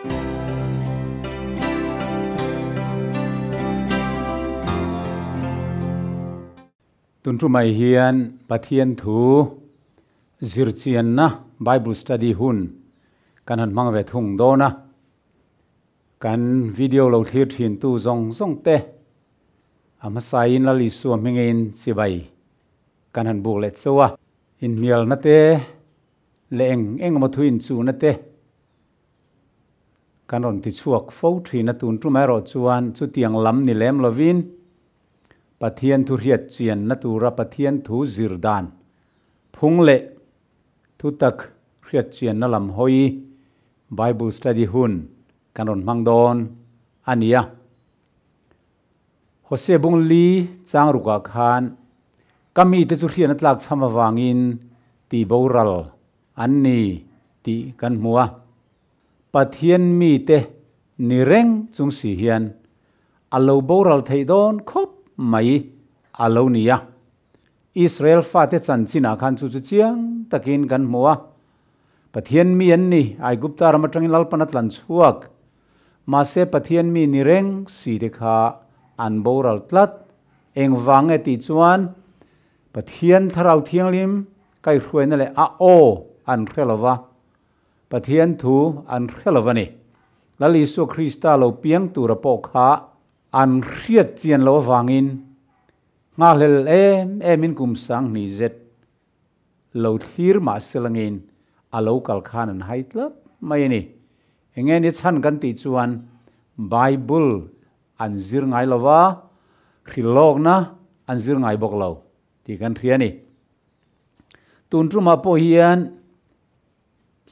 Tun tumai hian Pathian thu zirchianna Bible study hun kan han hmang ve thung dawn a. Kan video lo thlir thin tu zawng zawng te a hmasain Lal Isua hmingin chibai kan han buk leh chauh a. Inhnialna te leh eng eng emaw thu inchuhna te kan rawn ti chhuak fo thin a. Tun tum erawh chuan chutiang lam ni lem lovin Pathian thu hriat chianna tura Pathian thu zir dan phung leh thutak hriat chianna lam hawi Bible study hun kan rawn hmang dawn a ni a. Hosea bung li chang rukah khan ka mite chu hriatna tlak chham avangin tih boral an ni tih kan hmu a. Pathian mite ni reng chung si hian a lo boral theih dawn khawp mai a lo ni a. Israel fate chanchinah khan chu chu chiang takin kan hmu a. Pathian mi an ni, Aigupta ram atangin Lalpan a tlan chhuak. Mahse Pathian mi ni reng si te kha an boral tlat. Engvang nge tih chuan Pathian Thlarau Thianghlim kaihhruaina leh a aw an hre lo va, Pathian thu an hre lo a ni. Lal Isua Krista lo piang tura pawh kha an hriat chian lo avangin nghahlel em emin kum sanghnih zet lo thlir mah selangin a lo kal khan an hai tlat mai a ni. Enge ni chhan kan tih chuan Bible an zir ngai lo va, hrilhlawkna an zir ngai bawk lo tih kan hria a ni. Tun tumah pawh hian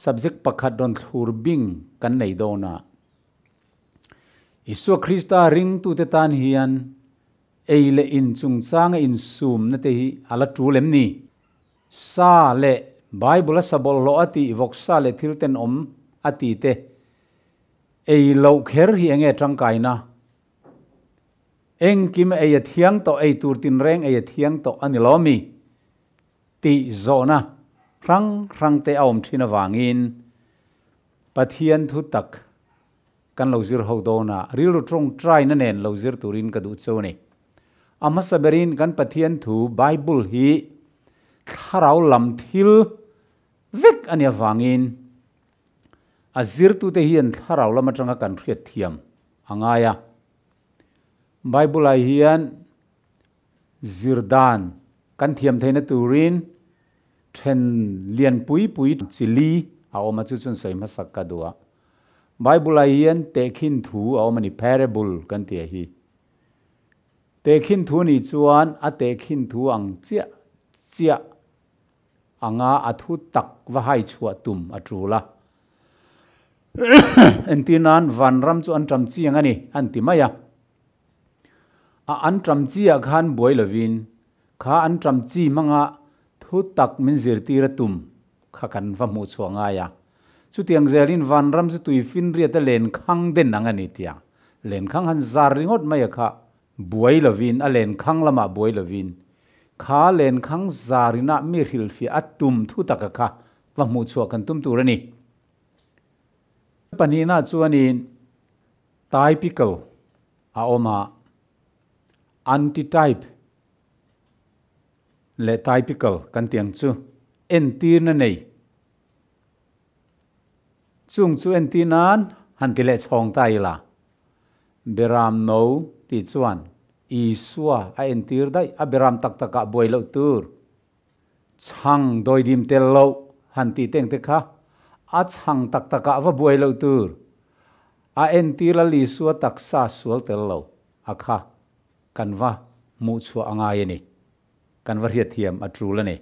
subject pakhat rawn thlur bing kan nei dawn a. Isua Krista ringtute tan hian ei leh in chungchanga insumna te hi a la tul em ni? Sa leh Bible a sa bawlhhlawh a tih, vawksa leh thil tenawm a ti te ei loh kher hi enge tangkaina? Engkim ei a thiang tawh, ei tur tinreng ei a thiang tawh a ni lo mi? Tih zawhna hrang hrang te a awm thin avangin Pathian thu tak kan lo zir ho dawn a, rilru tawngtaina nen lo zir turin ka duh cheu a ni. A hmasa berin kan Pathian thu Bible hi thlarau lam thil vek a nih avangin a zirtute hian thlarau lam atanga kan hriat thiam a ngai a. Bible-ah hian zir dan kan thiam theihna turin then lian pui pui chi li a awm a, chu chuan sawi hmasak ka duh a. Bible-ah hian tehkhin thu a awm a ni, parable kan tih a hi. Tehkhin thu nih chuan a tehkhin thu ang chiah chiah anga a thu tak va hai chhuah tum a tul a. Entir nan vanram chu an ṭam chiang a ni an ti mai a. A an ṭam chiah khan buai lovin kha an ṭam chi hmanga thu tak min zirtir a tum kha kan va hmuh chhuah ngai a. Chutiang zelin vanram chu tui finriat a lenkhang den ang a ni tia. Lenkhang han zar ringawt mai a kha buai lovin, a lenkhang lamah buai lovin, kha lenkhang zarinah mi hrilhfiah a tum thu taka kha va hmuh chhuah kan tum tur a ni. Pahnihna chuanin typical a awm a, antitype leh typical kan tih ang chu entirna nei. Chung chu entir nan han ti leh chhawng ta ila. Beram no tih chuan Isua a entir daih a beram tak takah buai loh tur. Chhang dawidim tel loh han tih teng te kha a chhang tak takah va buai loh tur. A entir Lal Isua taksa sual tel lo a kha kan va hmuh chhuah a ngai a ni. Kan va hriatthiam a tul a ni.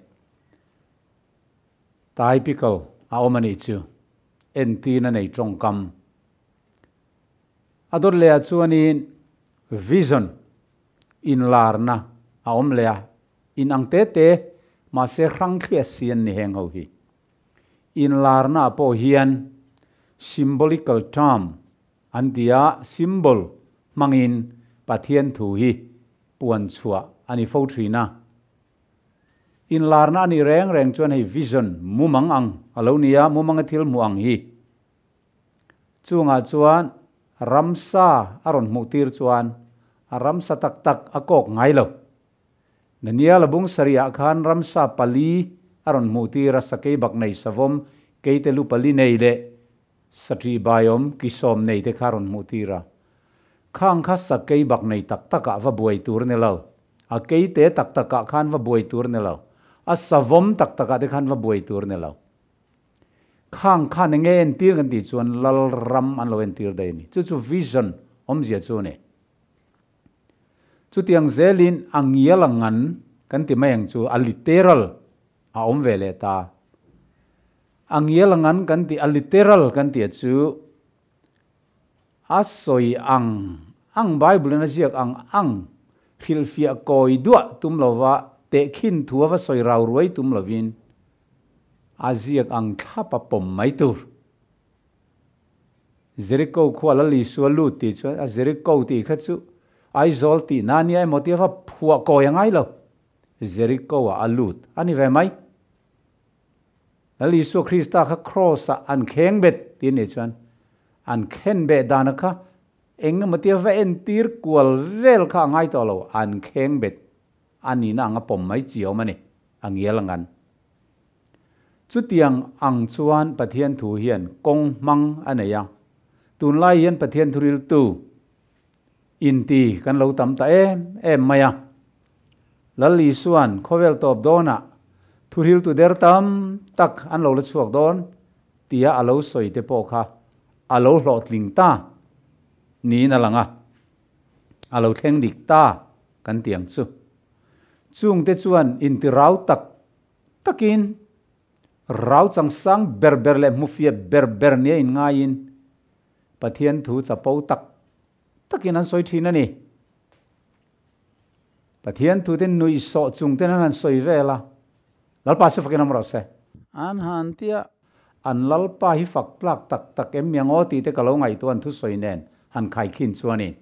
Typical a awm a nih chu entirna nei tawngkam. A dawt leh ah chuanin vision inlarna a awm leh a, in ang te te mahse hrang thliah si an ni heng ho hi. Inlarna ah pawh hian symbolical term an ti a, symbol hmangin Pathian thu hi puan chhuah a ni fo thin a. Inlarna a nih reng reng chuan hei vision mumang ang a lo ni a, mumanga thil hmuh ang hi. Chungah chuan ramsa a rawn hmuh tir chuan a ramsa tak tak a kawk ngai lo. Daniel a bung sarihah khan ramsa pali a rawn hmuh tir a, sakei bak nei savawm, keite lu pali nei leh Saṭih baiawm kisawm nei te kha rawn hmuh tir a, khang kha sakei bak nei tak takah va buai tur ni lo, a keite tak takah khan va buai tur ni lo, a savawm tak takah te khan va buai tur ni lo. Khang khan enge entir kan tih chuan Lalram an lo entir daih a ni. Chu chu vision awmzia chu a ni. Chutiang zelin a ngial a ngan kan ti mai ang chu a literal a awm ve leh ta. A ngial a ngan kan tih, a literal kan tih chu a sawi ang ang, Bible in a ziak ang ang, hrilhfiah kawi duah tum lova tehkhin thu a va sawi rau ruai tum lovin a ziak ang thlap a pawm mai tur. Jericho khua Lal Isua lut tih chuan a Jericho tih kha chu Aizawl tih na nia emaw tia va phuah kawi a ngai lo. Jericho ah a lut a ni ve mai. Lal Isua Krista kha Kraws ah an kheng bet tih a nih chuan an khen beh dana kha eng emaw tia va entir kual vel kha a ngai tawh lo, an kheng bet a nihna ang a pawm mai chi awm a ni, a ngial ang an. Chutiang ang chuan Pathian thu hian kawng hmang a nei a, tunlai hian Pathian thuriltu inti kan lo tam ta em em mai a. Lal Isua'n khawvel tawp dawnah thuhriltu der tam tak an lo la chhuak dawn tia a lo sawi te pawh kha a lo hlawhtling ta niin a lang a, a lo thleng dik ta kan ti ang chu. Chungte chuan intirau tak takin rau changsang ber ber leh hmufiah ber ber nia inngaiin Pathian thu chapo tak takin an sawi thin a ni. Pathian thu te nuih sawh chung ten an han sawi vel a, Lalpa chu fakin awm rawh se. An han tia, an Lalpa hi fak tlak tak tak em mi ang aw tih te ka lo ngaihtuah an thusawi nen han khaikhin chuanin.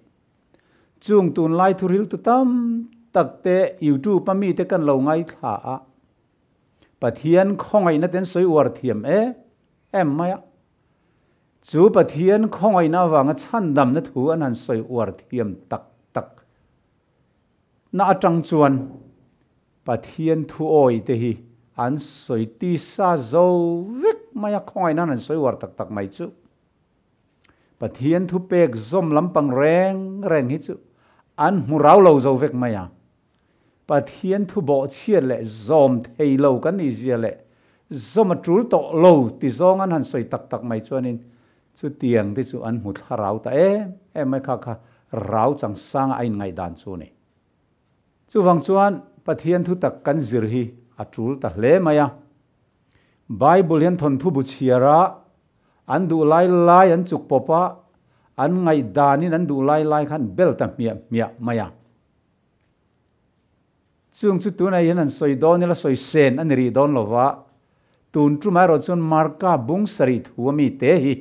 Chung tunlai thuril tu tam tak te YouTube a mite kan lo ngaithla a, Pathian khawngaihna te an sawi uar thiam em em mai a. Chu Pathian khawngaihna avanga chhandamna thu an han sawi uar thiam tak tak na atang chuan Pathian thu awi te hi an sawi tisa zo vek mai a, khawngaihna an han sawi uar tak tak mai chu. Pathian thu pek zawm lampang reng reng hi chu an hmu rau lo zo vek mai a. Pathian thu bawhchhiat leh zawm thei lo kan nih zia leh zawm a tul tawh lo ti zawng an han sawi tak tak mai chuanin chutiang te chu an hmu thlarau ta em em mai kha kha rau chang sanga a inngaihdan chu a ni. Chuvang chuan Pathian thu tak kan zir hi a tul ta hle mai a. Bible hian thawnthu bu chhiar a, an duh lai lai an chuk pawp a, an ngaihdanin an duh lai lai khan bel ta hmiah hmiah mai a. Chung chu tunah hian an sawi dawn ila sawi sen a ni rih dawn lo va, tun tumah erawh chuan Marka bung sarih thu a mi te hi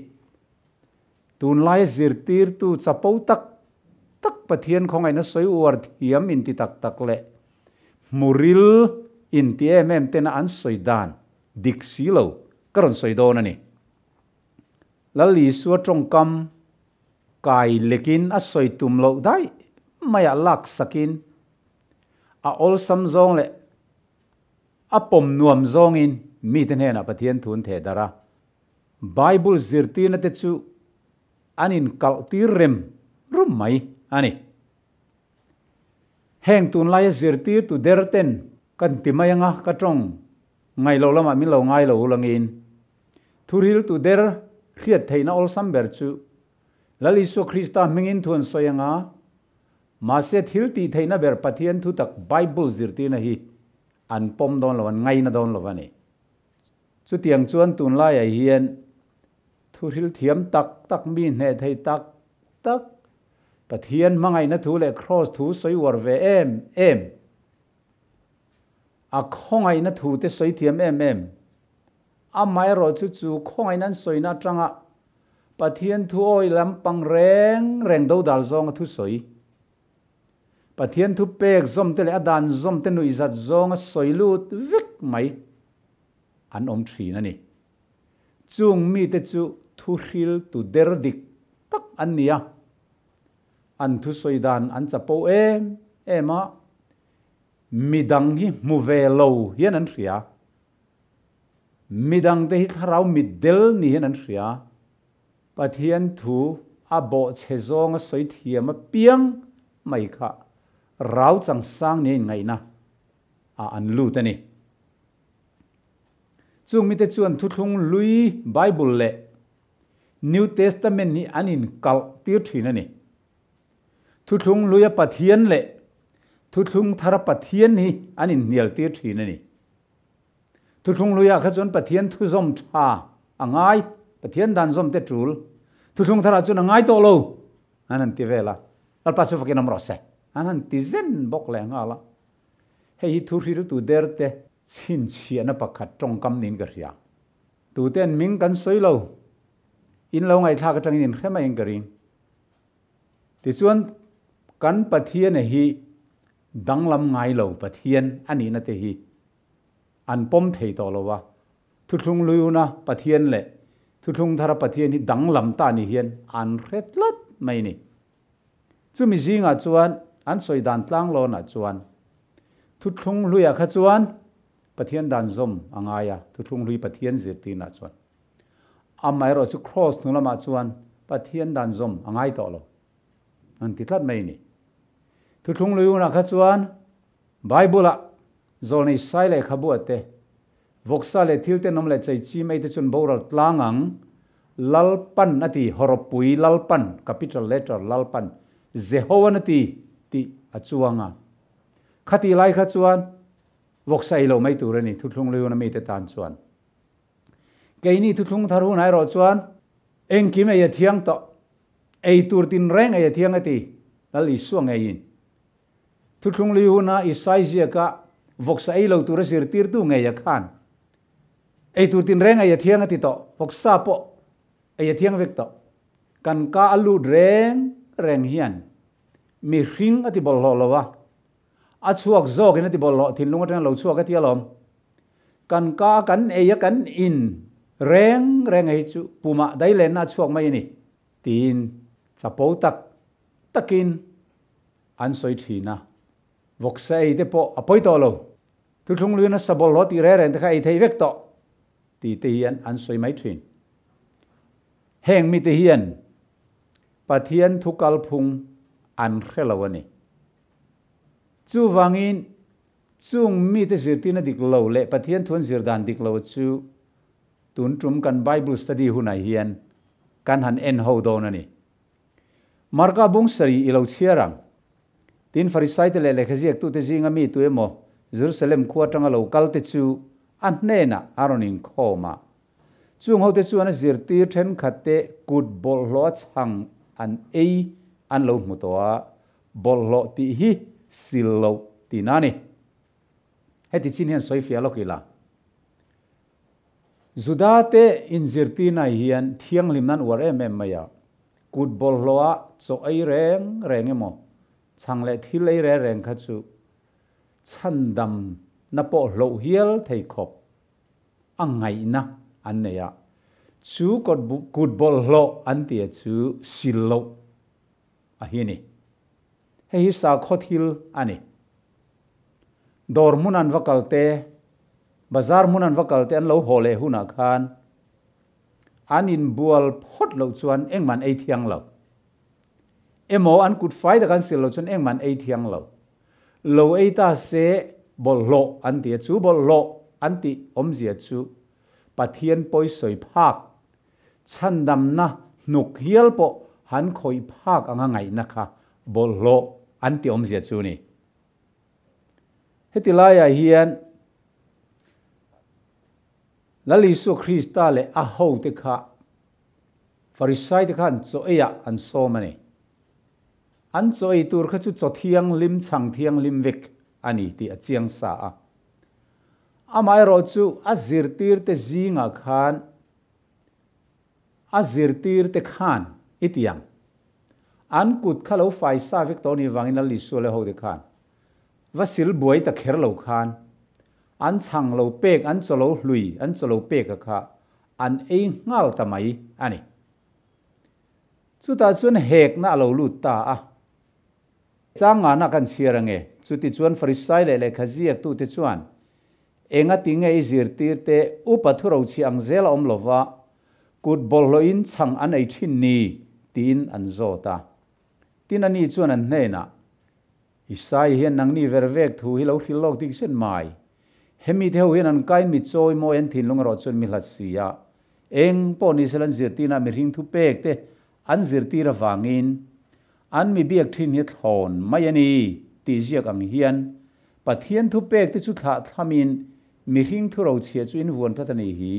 tunlaia zirtirtu chapo tak tak Pathian khawngaihna sawi uar thiam inti tak tak leh hmuril inti em em tena an sawi dan dik si lo ka rawn sawi dawn a ni. Lal Isua tawngkam Kai lekin a sawi tum loh daih maiah lak sakin a awlsam zawng leh a pawm nuam zawngin mite hnenah Pathian thu an theh darh a. Bible zirtirna te chu an inkalh tir rem rum mai a ni. Heng tunlaia zirtirtu der ten kan ti mai anga ka tawng ngaih loh lamah min lo ngai lo ulangin Thuriltu der hriat theihna awlsam ber chu Lal Isua Krista hmingin thu an sawi anga, mahse thil tih theihna ber Pathian thutak Bible zirtirna hi an pawm dawn lo, an ngaina dawn lo a ni. Chutiang chuan tunlaiah hian thuhril thiam tak tak, mi hneh thei tak tak, Pathian hmangaihna thu leh Kraws thu sawi uar ve em em, a khawngaihna thu te sawi thiam em em, Amaherawhchu chu khawngaihna an sawina atanga Pathian thu awi lampang reng reng dodal zawnga thu sawi, Pathian thu pek zawm te leh a dan zawm te nuihzat zawnga sawi lut vek mai an awm thin a ni. Chung mite chu Thuhril tu der dik tak an ni a, an thusawi dan an chapo em em a, midang hi hmu ve lo hian an hria, midang te hi thlarau mitdel ni hian an hria, Pathian thu a bawhchhe zawnga sawi thiam apiang mai kha rau changsang nia inngaihna ah an lut a ni. Chung mite chuan Thuthlung Hlui Bible leh New Testament hi an inkalh tir thin a ni. Thuthlung Hluia Pathian leh Thuthlung Thara Pathian hi an inhnial tir thin a ni. Thuthlung Hluiah kha chuan Pathian thuzawm tha a ngai, Pathian dan zawm te tul. Thuthlung Tharah chuan a ngai tawh lo an han ti vel a, Lalpa chu fakin awm rawh se an han ti zen bawk leh nghal a. Hei hi thu hriltu derte chhinchhiahna pakhat tawngkam niin ka hria. Tuten ming kan sawi lo, in lo ngaihthlak atangin in hre maiin ka ring. Tichuan, kan Pathiana hi danglam ngai lo Pathian a nihna te hi an pawm thei tawh lo a, Thuthlung Luiuna Pathian leh Thuthlung Thara Pathian hi danglam ta ni hian an hre tlat mai ni. Chumi zingah chuan an sawi dan tlanglawnah chuan Thuthlung Hluiah kha chuan Pathian dan zawm a ngai a, Thuthlung Hlui Pathian zirtirnah chuan. Amaherawh chu Kraws hnu lamah chuan Pathian dan zawm a ngai tawh lo an ti tlat mai a ni. Thuthlung Hlui hunah kha chuan Bible-ah zawlnei sai lehkhabu te, vawksa leh thil tenawm leh chei chim ei te chuan boral tlang ang, Lalpan a ti, hawrawppui Lalpan, capital letter Lalpan, Jehovan a ti tih a chuang a. Khati lai kha chuan vawksa ei lo mai tur a ni, Thuthlung Luiuna mite tan chuan. Keini Thuthlung Thar hunah erawh chuan engkim ei a thiang tawh, ei tur tinreng ei a thiang a ti, Lal Isua ngeiin. Thuthlung Lui huna Isai ziaka vawksa ei lo tura zirtirtu ngei a khan. Ei tur tinreng ei a thiang a ti tawh, vawksa pawh ei a thiang vek tawh. Kan ka a lut reng reng hian mihring a ti bawlhhlawh lo a, a chhuak zawkin a ti bawlhhlawh thinlung atanga lo chhuak a ti alawm. Kan ka a kan ei a kan in reng reng ei chu pumah dailenna a chhuak mai a ni tiin chapo tak takin an sawi thin a, vawksa ei te pawh a pawi tawh lo. Thuthlung luina sa bawlhhlawh tih reng reng te kha ei thei vek tawh tih te hian an sawi mai thin. Heng mite hian Pathian thu kalphung an hre lo a ni. Chuvangin chung mite zirtirna dik lo leh Pathian thu an zir dan dik lo chu tun tum kan Bible study hunah hian kan han en ho dawn a ni. Marka bung sarih i lo chhiar ang. Tin, Farisaite leh lehkhaziaktute zinga mi tu emaw Jerusalem khua atanga lo kalte chu a hnenah a rawn inkhawm a. Chung hote chuan a zirtir thenkhatte kut bawlhhlawh a chhang an ei an lo hmu tawh a, bawlhhlawh tih hi sil loh tihna a ni. Heti chin hian sawi fiah lawk ila. Judate inzirtirna hian thianghlimna an uar em em mai a, kut bawlhhlawha chaw ei reng reng emaw, chhang leh thil ei reng reng kha chu chhandamna pawh hloh hial thei khawp a ngaihna an nei a, chu kut bawlhhlawh an tia chu sil loh a hi a ni. Hei hi sakhaw thil a ni. Dawr hmun an va kal te, bazar hmun an va kal te an lo haw leh hunah khan an inbual phawt loh chuan engmah an ei thiang lo. Emaw an kut fai tak an sil loh chuan engmah an ei thiang lo. Lo ei ta se bawlhhlawh an ti a, chu bawlhhlawh an tih awmzia chu Pathian pawisawi phak Chhandamna hnuk hial pawh han khawih phak anga ngaihna kha bawlhhlawh an ti awmzia chu ni. Heti laiah hian Lal Isua Krista leh a hote kha Farisai te kha an chaw eiah an sawm a ni. An chaw ei tur kha chu chaw thianghlim, chhang thianghlim vek a ni tih a chiang sa a. Amaherawhchu a zirtirte zingah khan A zirtirte khan i ti ang. An kut kha lo fai sa vek tawh ni vangin Lal Isua leh hote khan va sil buai ta kher lo khan an chhang lo pek, an chaw lo hlui, an chaw lo pek a kha an ei nghal ta mai a ni. Chutah chuan hekna a lo lut ta a. Chang ngana kan chhiar ange. Chutichuan Farisai leh lehkha ziaktute chuan, Engati nge i zirtirte upa thurochhi ang zel a awm lova, kut bawlhhlawhin chhang an ei thin ni? tiin an zawt a. Tin ani chuan an hnenah, Isai hian nangni ver vek thu hi lo hrilh lawk dik zet mai. Hemi te ho hian an kain mi chawi mawi an thinlung erawh chuan mi hlat si a. Eng pawh ni sela an zirtirna mihring thu pek te an zirtir avangin an mi biak thin hi thlawn mai a ni tih ziak ang hian Pathian thu pek te chu thlah thlamin mihring thu rochhiah chu in vuan tlat a ni hi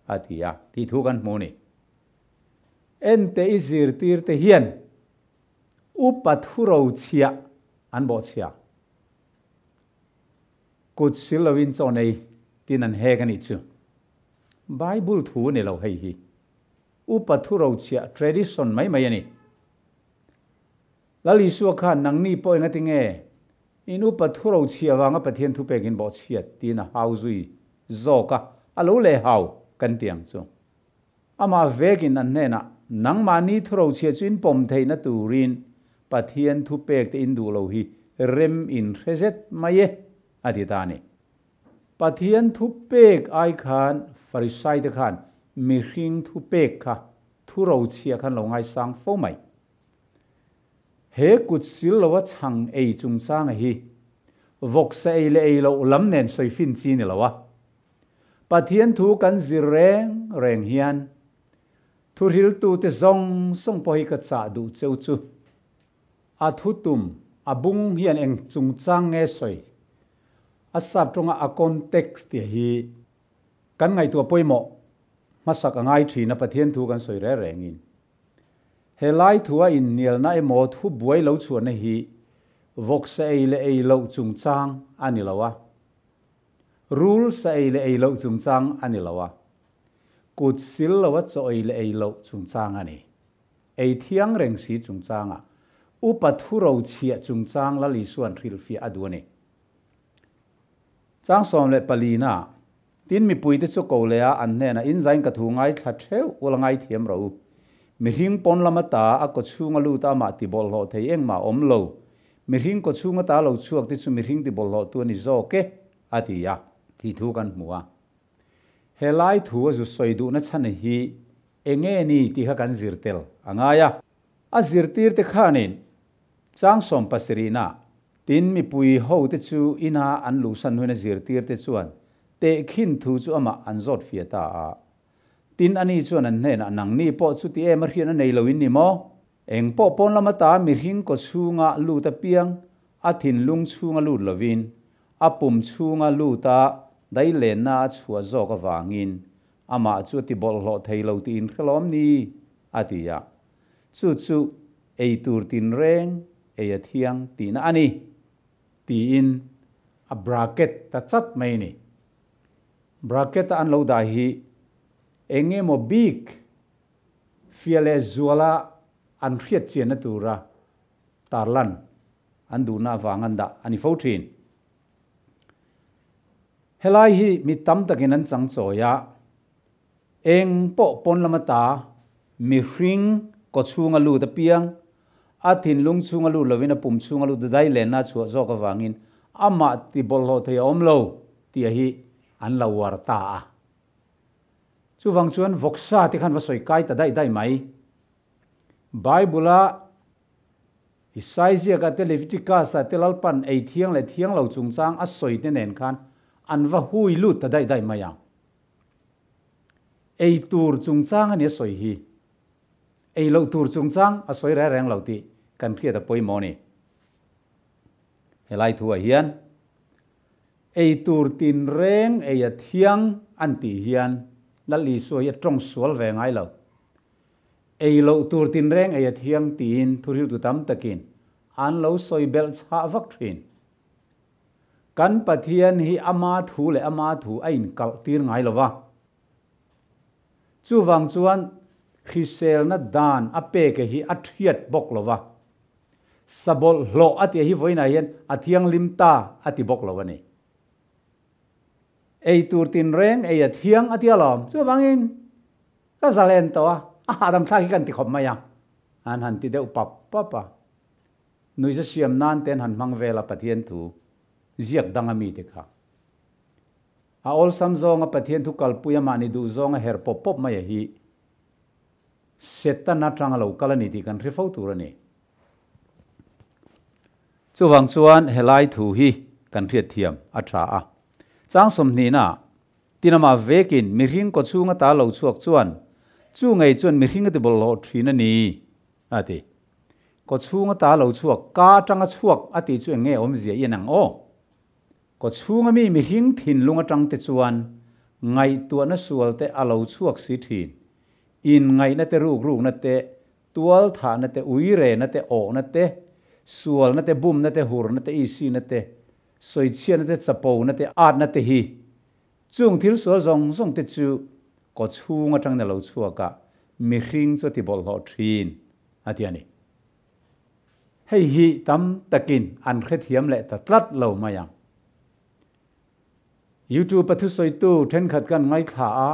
a ti a. Tih thu kan hmu a ni. Ente i zirtir te hian upa thu rochhiah an bawhchhia. Kut sil loin chaw nei tin an hek a nih chu. Bible thu a ni lo hei hi. Upa thu rochhiah tradition mai mai a ni. Lal Isua khan nangni pawh engati nge in upa thu rochhiah vanga Pathian thu pekin bawhchhiat tiin a hau zui zawk a, a lo leh hau kan ti ang chu. Amah vekin an hnenah, Nangmahni thu rochhiah chu in pawm theihna turin Pathian thu pek te in duh lo hi rem in hre zet mai e, a ti ta a ni. Pathian thu pek ai khan Farisai te khan mihring thu pek kha thu rochhiah khan lo ngaisang fo mai. He kut sil loa chhang ei chungchanga hi vawksa ei leh ei loh lam nen sawi fin chi ni lo a. Pathian thu kan zir reng reng hian thuhriltute zawng zawng pawh hi ka chah duh cheu chu. A thu tum, a bung hian eng chungchang nge sawi? A sap tawnga a context tih hi kan ngaihtuah pawimawh hmasak a ngai thin a Pathian thu kan sawi reng rengin. He lai thua inhnialna emaw thu buai lo chhuahna hi vawksa ei leh ei loh chungchang a ni lo a. Rul sa ei leh ei loh chungchang a ni lo a, kut sil loa chaw ei leh ei loh chungchang a ni. Ei thiang reng si chungchangah upa thu rochhiah chungchang Lal Isua'n hrilhfiah a duh a ni. Chang 14 na, Tin mipuite chu ko leh a, an hnenah inzain ka thu ngaithla theuh ula ngaithiam rawh u. Mihring pawn lama ta a kawchhunga lut a amah tibawlhhlawh thei engmah a awm lo. Mihring kawchhunga ta lo chhuak te chu mihring tibawlhhlawhtu a ni zawk e, a ti a. Tih thu kan hmu a. He lai thu a zu sawi duhna chhan hi enge ni tih kha kan zir tel a ngai a. A zirtir te khanin chang 70 na tin mipui ho te chu ina an luhsan hnuin a zirtir te chuan tehkhin thu chu amah an zawt fiah ta a. Tin ani chuan an hnenah nangni pawh chuti em a hriatna nei loin ni maw? Eng pawh pawn lama ta mihring kaw chhunga lut apiang a thinlung chhunga lut lovin a pum chhunga lut a dailenna a chhuah zawk avangin amah chu a ti bawlhhlawh thei lo tiin hrelawm ni a ti a. Chu chu ei tur tin reng ei a thiang tihna a ni tiin a bracket ta chat mai a ni. Bracket a an lo dah hi eng emaw bik fiah leh zuala an hriat chianna tura tarlan an duhna avang an dah a ni fo thin. Helai hi mi tam takin an chang chawi a, eng pawh pawn lama ta mihring kaw chhunga lut apiang a thinlung chhunga lut lovin a pum chhunga lut dai lenna chhuah zawk avangin amah ti bawlhhlawh thei a awm lo tih hi an lo uar ta a. Chuvang chuan vawksa te khan va sawi kai ta daih daih mai. Bible-a Isai ziaka te Leviticus-a te Lalpan ei thiang leh thiang lo chungchang a sawi te nen khan an va hui lut ta daih daih mai ang. Ei tur chungchang a ni a sawi hi. Ei loh tur chungchang a sawi reng reng lo tih kan hriat a pawimawh a ni. Helai thuah hian ei tur tinreng ei a thiang an tih hian Lal Isua hi a tawng sual ve ngai lo. Ei loh tur tinreng ei a thiang tiin thuhriltu tam takin an lo sawi belh chhah vak thin. Kan Pathian hi ama thu leh ama thu a inkalh tir ngai lo va. Chuvang chuan hriselna dan a pek hi a thiat bawk lo va. Sabawlhhlawh a tih hi vawiinah hian a thianghlim ta a ti bawk lo a ni. Ei tur tinreng ei a thiang a ti alawm. Chuvangin. Ka zalen tawh a, a hahdam thlak hi kan ti khawp mai a, an han ti deuh pap pap a. Nuihza siam nan te an han hmang vel a Pathian thu ziak dang a mite kha. A awlsam zawnga Pathian thu kalpui a mahni duh zawnga her pawp pawp mai a hi Setana atanga lo kal a ni tih kan hre fo tur a ni. Chuvang chuan helai thu hi kan hriatthiam a tha a. Chang 20 na Tinamah vekin mihring kawchhung ata lo chhuak chuan chu ngei chuan mihring a ti bawlhhlawh thin a ni, a ti. Kawchhung ata lo chhuak, ka atanga chhuak a tih chu eng nge awmzia i en ang aw? Kawchhunga mi mihring thinlung atang te chuan ngaihtuahna sual te a lo chhuak si thin. Inngaihna te rukrukna te, tualthahna te, uirena te, awhna te, sualna te, bumna te, hurna te, isina te, Sawichhiatna te, chapona te, atna te hi chung thil sual zawng zawng te chu kaw chhung atangin a lo chhuak a, mihring chu a ti bawlhhlawh thin, a ti a ni. Hei hi tam takin an hrethiam leh ta tlat lo mai ang. YouTube a thusawitu thenkhat kan ngaithla a,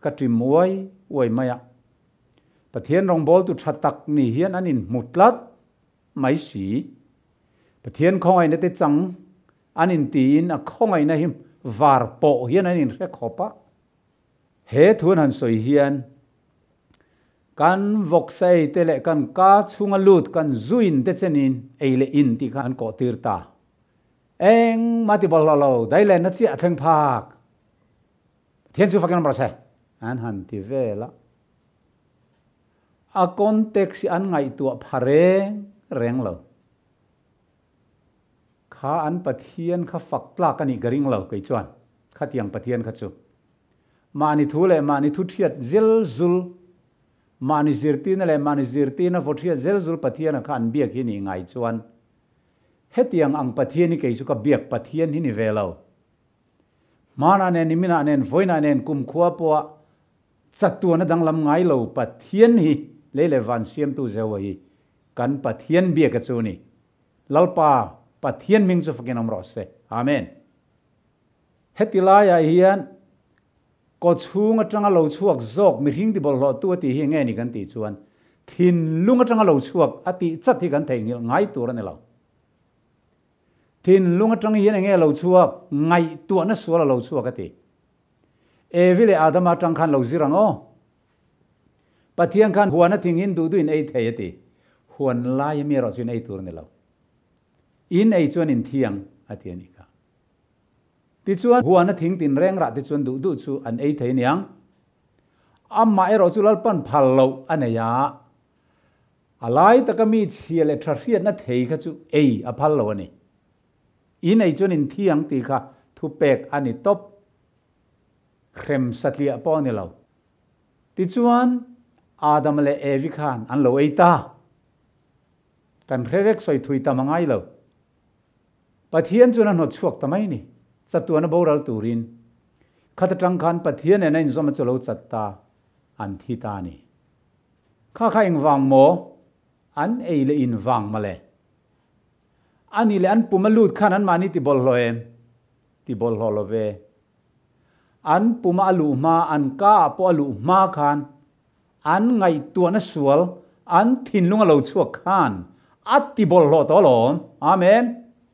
ka ṭim uai uai mai a. Pathian rawngbawltu ṭha tak ni hian an inhmu tlat mai si. Pathian khawngaihna te chang an intiin a khawngaihna hi var pawh hian an inhre khawp a. He thu an han sawi hian kan vawksa ei te leh kan ka chhunga lut kan zuin te chenin ei leh in tih kha an kawh tir ta. Engmah ti bawlhhlawh lo, dailenna chiah a thleng phak. Pathian chu fakin awm rawh se an han ti vel a. A context hi an ngaihtuah pha reng reng lo. Kha an Pathian kha fak tlak a nih ka ring lo kei chuan, khatiang Pathian kha chu. Mahni thu leh mahni thu thiat zel zul, mahni zirtirna leh mahni zirtirna vaw thiat zel zul Pathiana kha an biak hi nih ngai chuan hetiang ang Pathian hi kei chu ka biak Pathian hi ni ve lo. Hmanah nen, niminah nen, vawiinah nen, kumkhua pawha Chatuan a danglam ngai lo Pathian hi lei leh van siamtu Jehovah hi kan Pathian biak a chu ni. Lalpa Pathian hming chu fakin awm rawh se. Amen. Heti laiah hian kawchhung atanga lo chhuak zawk mihring ti bawlhhlawhtu a tih hi nge ni kan tih chuan thinlung atanga lo chhuak a tih chat hi kan theihnghilh ngai tur a ni lo. Thinlung atang hian enge lo chhuak? Ngaihtuahna sual a lo chhuak a ti. Evi leh Adama atang khan lo zir ang aw. Pathian khan huan a thing in duh duh in ei thei a ti. Huan lai ami erawh chu in ei tur a ni lo. In ei chuan in thi ang a ti a nih kha. Tichuan huan a thing tin reng rah te chuan duh duh chu an ei thei aniang. Amah erawh chu Lalpan phal loh a nei a. A lai taka mi chhia leh tha hriatna thei kha chu ei a phal lo a ni. In ei chuan in thi ang tih kha thupek a ni tawp. Hrem satliah pawh a ni lo. Tichuan, Adama leh Evi khan an lo ei ta. Kan hre vek sawi thui tam a ngai lo. Pathian chuan a hnawt chhuak ta mai ni. Chatuana boral turin. Khat atang khan Pathian nen a inzawm a chu lo chat ta, an thi ta a ni. Kha kha engvang maw? An ei leh in vang mawle. A nih leh an pum a lut khan anmahni ti bawlhhlawh em? Ti bawlhhlawh lo ve. An puma a luh hma, an ka ah pawh a luh hma khan an ngaihtuahna sual, an thinlung a lo chhuak khan a ti bawlhhlawh tawh alawm. Amen.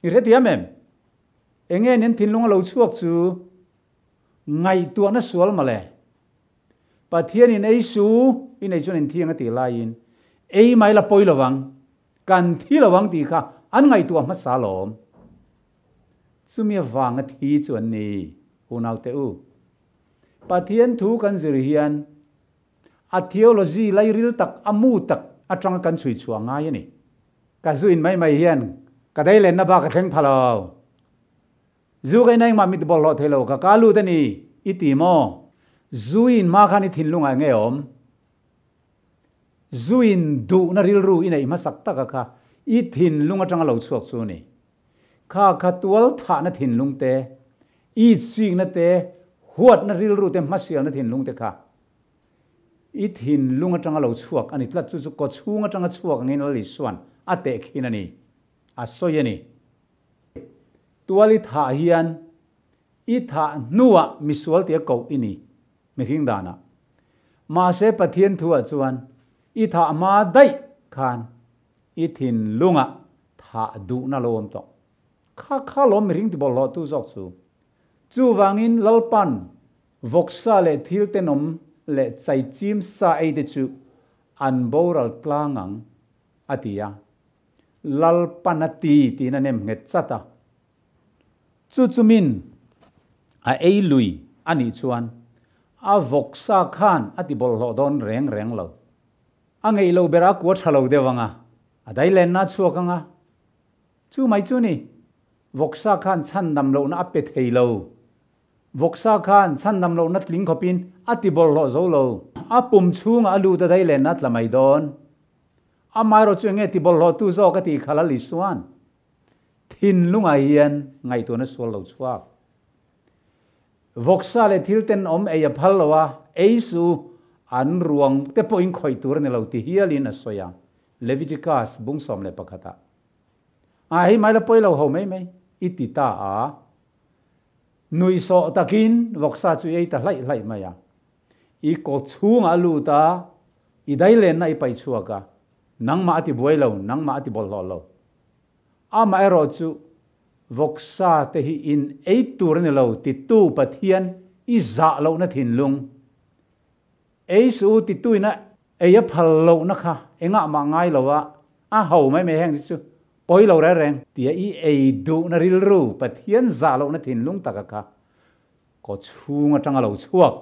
I hrethiam em? Enge ni an thinlung a lo chhuak chu? Ngaihtuahna sual mawle. Pathianin ei su, i nei chuan inthiang a tih laiin, ei mai la pawi lovang, kan thi lovang tih kha an ngaihtuah hmasa alawm. Chumi avanga thi chu an ni, unaute u. Pathian thu kan zir hian a theology lairil tak, a mu tak atanga kan chhui chhuah ngai a ni. Ka zu in mai mai hian ka dailenna bak a thleng pha lo. Zu ka in engmah mit bawlhhlawh thei lo ka ka lut a ni i ti maw? Zu in hma khan i thinlung ah nge awm? Zu in duhna rilru i neih hmasak taka kha i thinlung atanga lo chhuak chu a ni. Kha kha tual thahna thinlung te, i chikna te, huatna rilru te hmasialna thinlung te kha i thinlung atanga lo chhuak a ni tlat. Chu chu kawchhung atanga chhuak angin Lal Isua'n a tehkhin a ni, a sawi a ni. Tual i thah hian i thah hnuah misual tia koh i ni, mihring danah. Mahse Pathian thu ah chuan i thah hma daih khan i thinlungah thah duhna lo awm tawh. Kha kha lawm mihring ti bawlhhlawh tu zawk chu. Chuvangin Lalpan vawksa leh thil tenawm leh chaichim sa ei te chu an boral tlang ang, a ti a. Lalpan a ti tiin a nem nghet chat a. Chu chumin a ei lui a nih chuan a vawksa khan a ti bawlhhlawh dawn reng reng lo. A ngeih lo ber a kua tha lo deuh ang a, a dailenna a chhuak ang a. Chu mai chu ni, vawksa khan chhandam lohna a pe thei lo. Vawksa khan chhandam lohna tling khawpin a ti bawlhhlawh zo lo. A pum chhungah a lut a dailenna a tla mai dawn. Amaherawh chu enge ti bawlhhlawhtu zawk a tih kha Lal Isuan thinlungah hian ngaihtuahna sual lo chhuak. Vawksa leh thil tenawm ei a phal lo a, ei su an ruang te pawhin khawih tur a ni lo ti hialin a sawi a, Leviticus bung 11 ah. A hei mai la pawi lo ho mai mai i ti ta a, nuihsawh takin vawksa chu i ei ta hlaih hlaih mai a. I kaw chhungah a lut a, i dailenna i paih chhuak a, nangmah a ti buai lo, nangmah a ti bawlhhlawh lo. Amaherawh chu vawksa te hi in ei tur a ni lo titu Pathian i zah lohna thinlung, ei suh u tituina ei a phal lohna kha engah mah ngai lo a, a ho mai mai heng te chu pawi lo reng reng tia i ei duhna rilru Pathian zah lohna thinlung taka kha kaw chhung atanga lo chhuak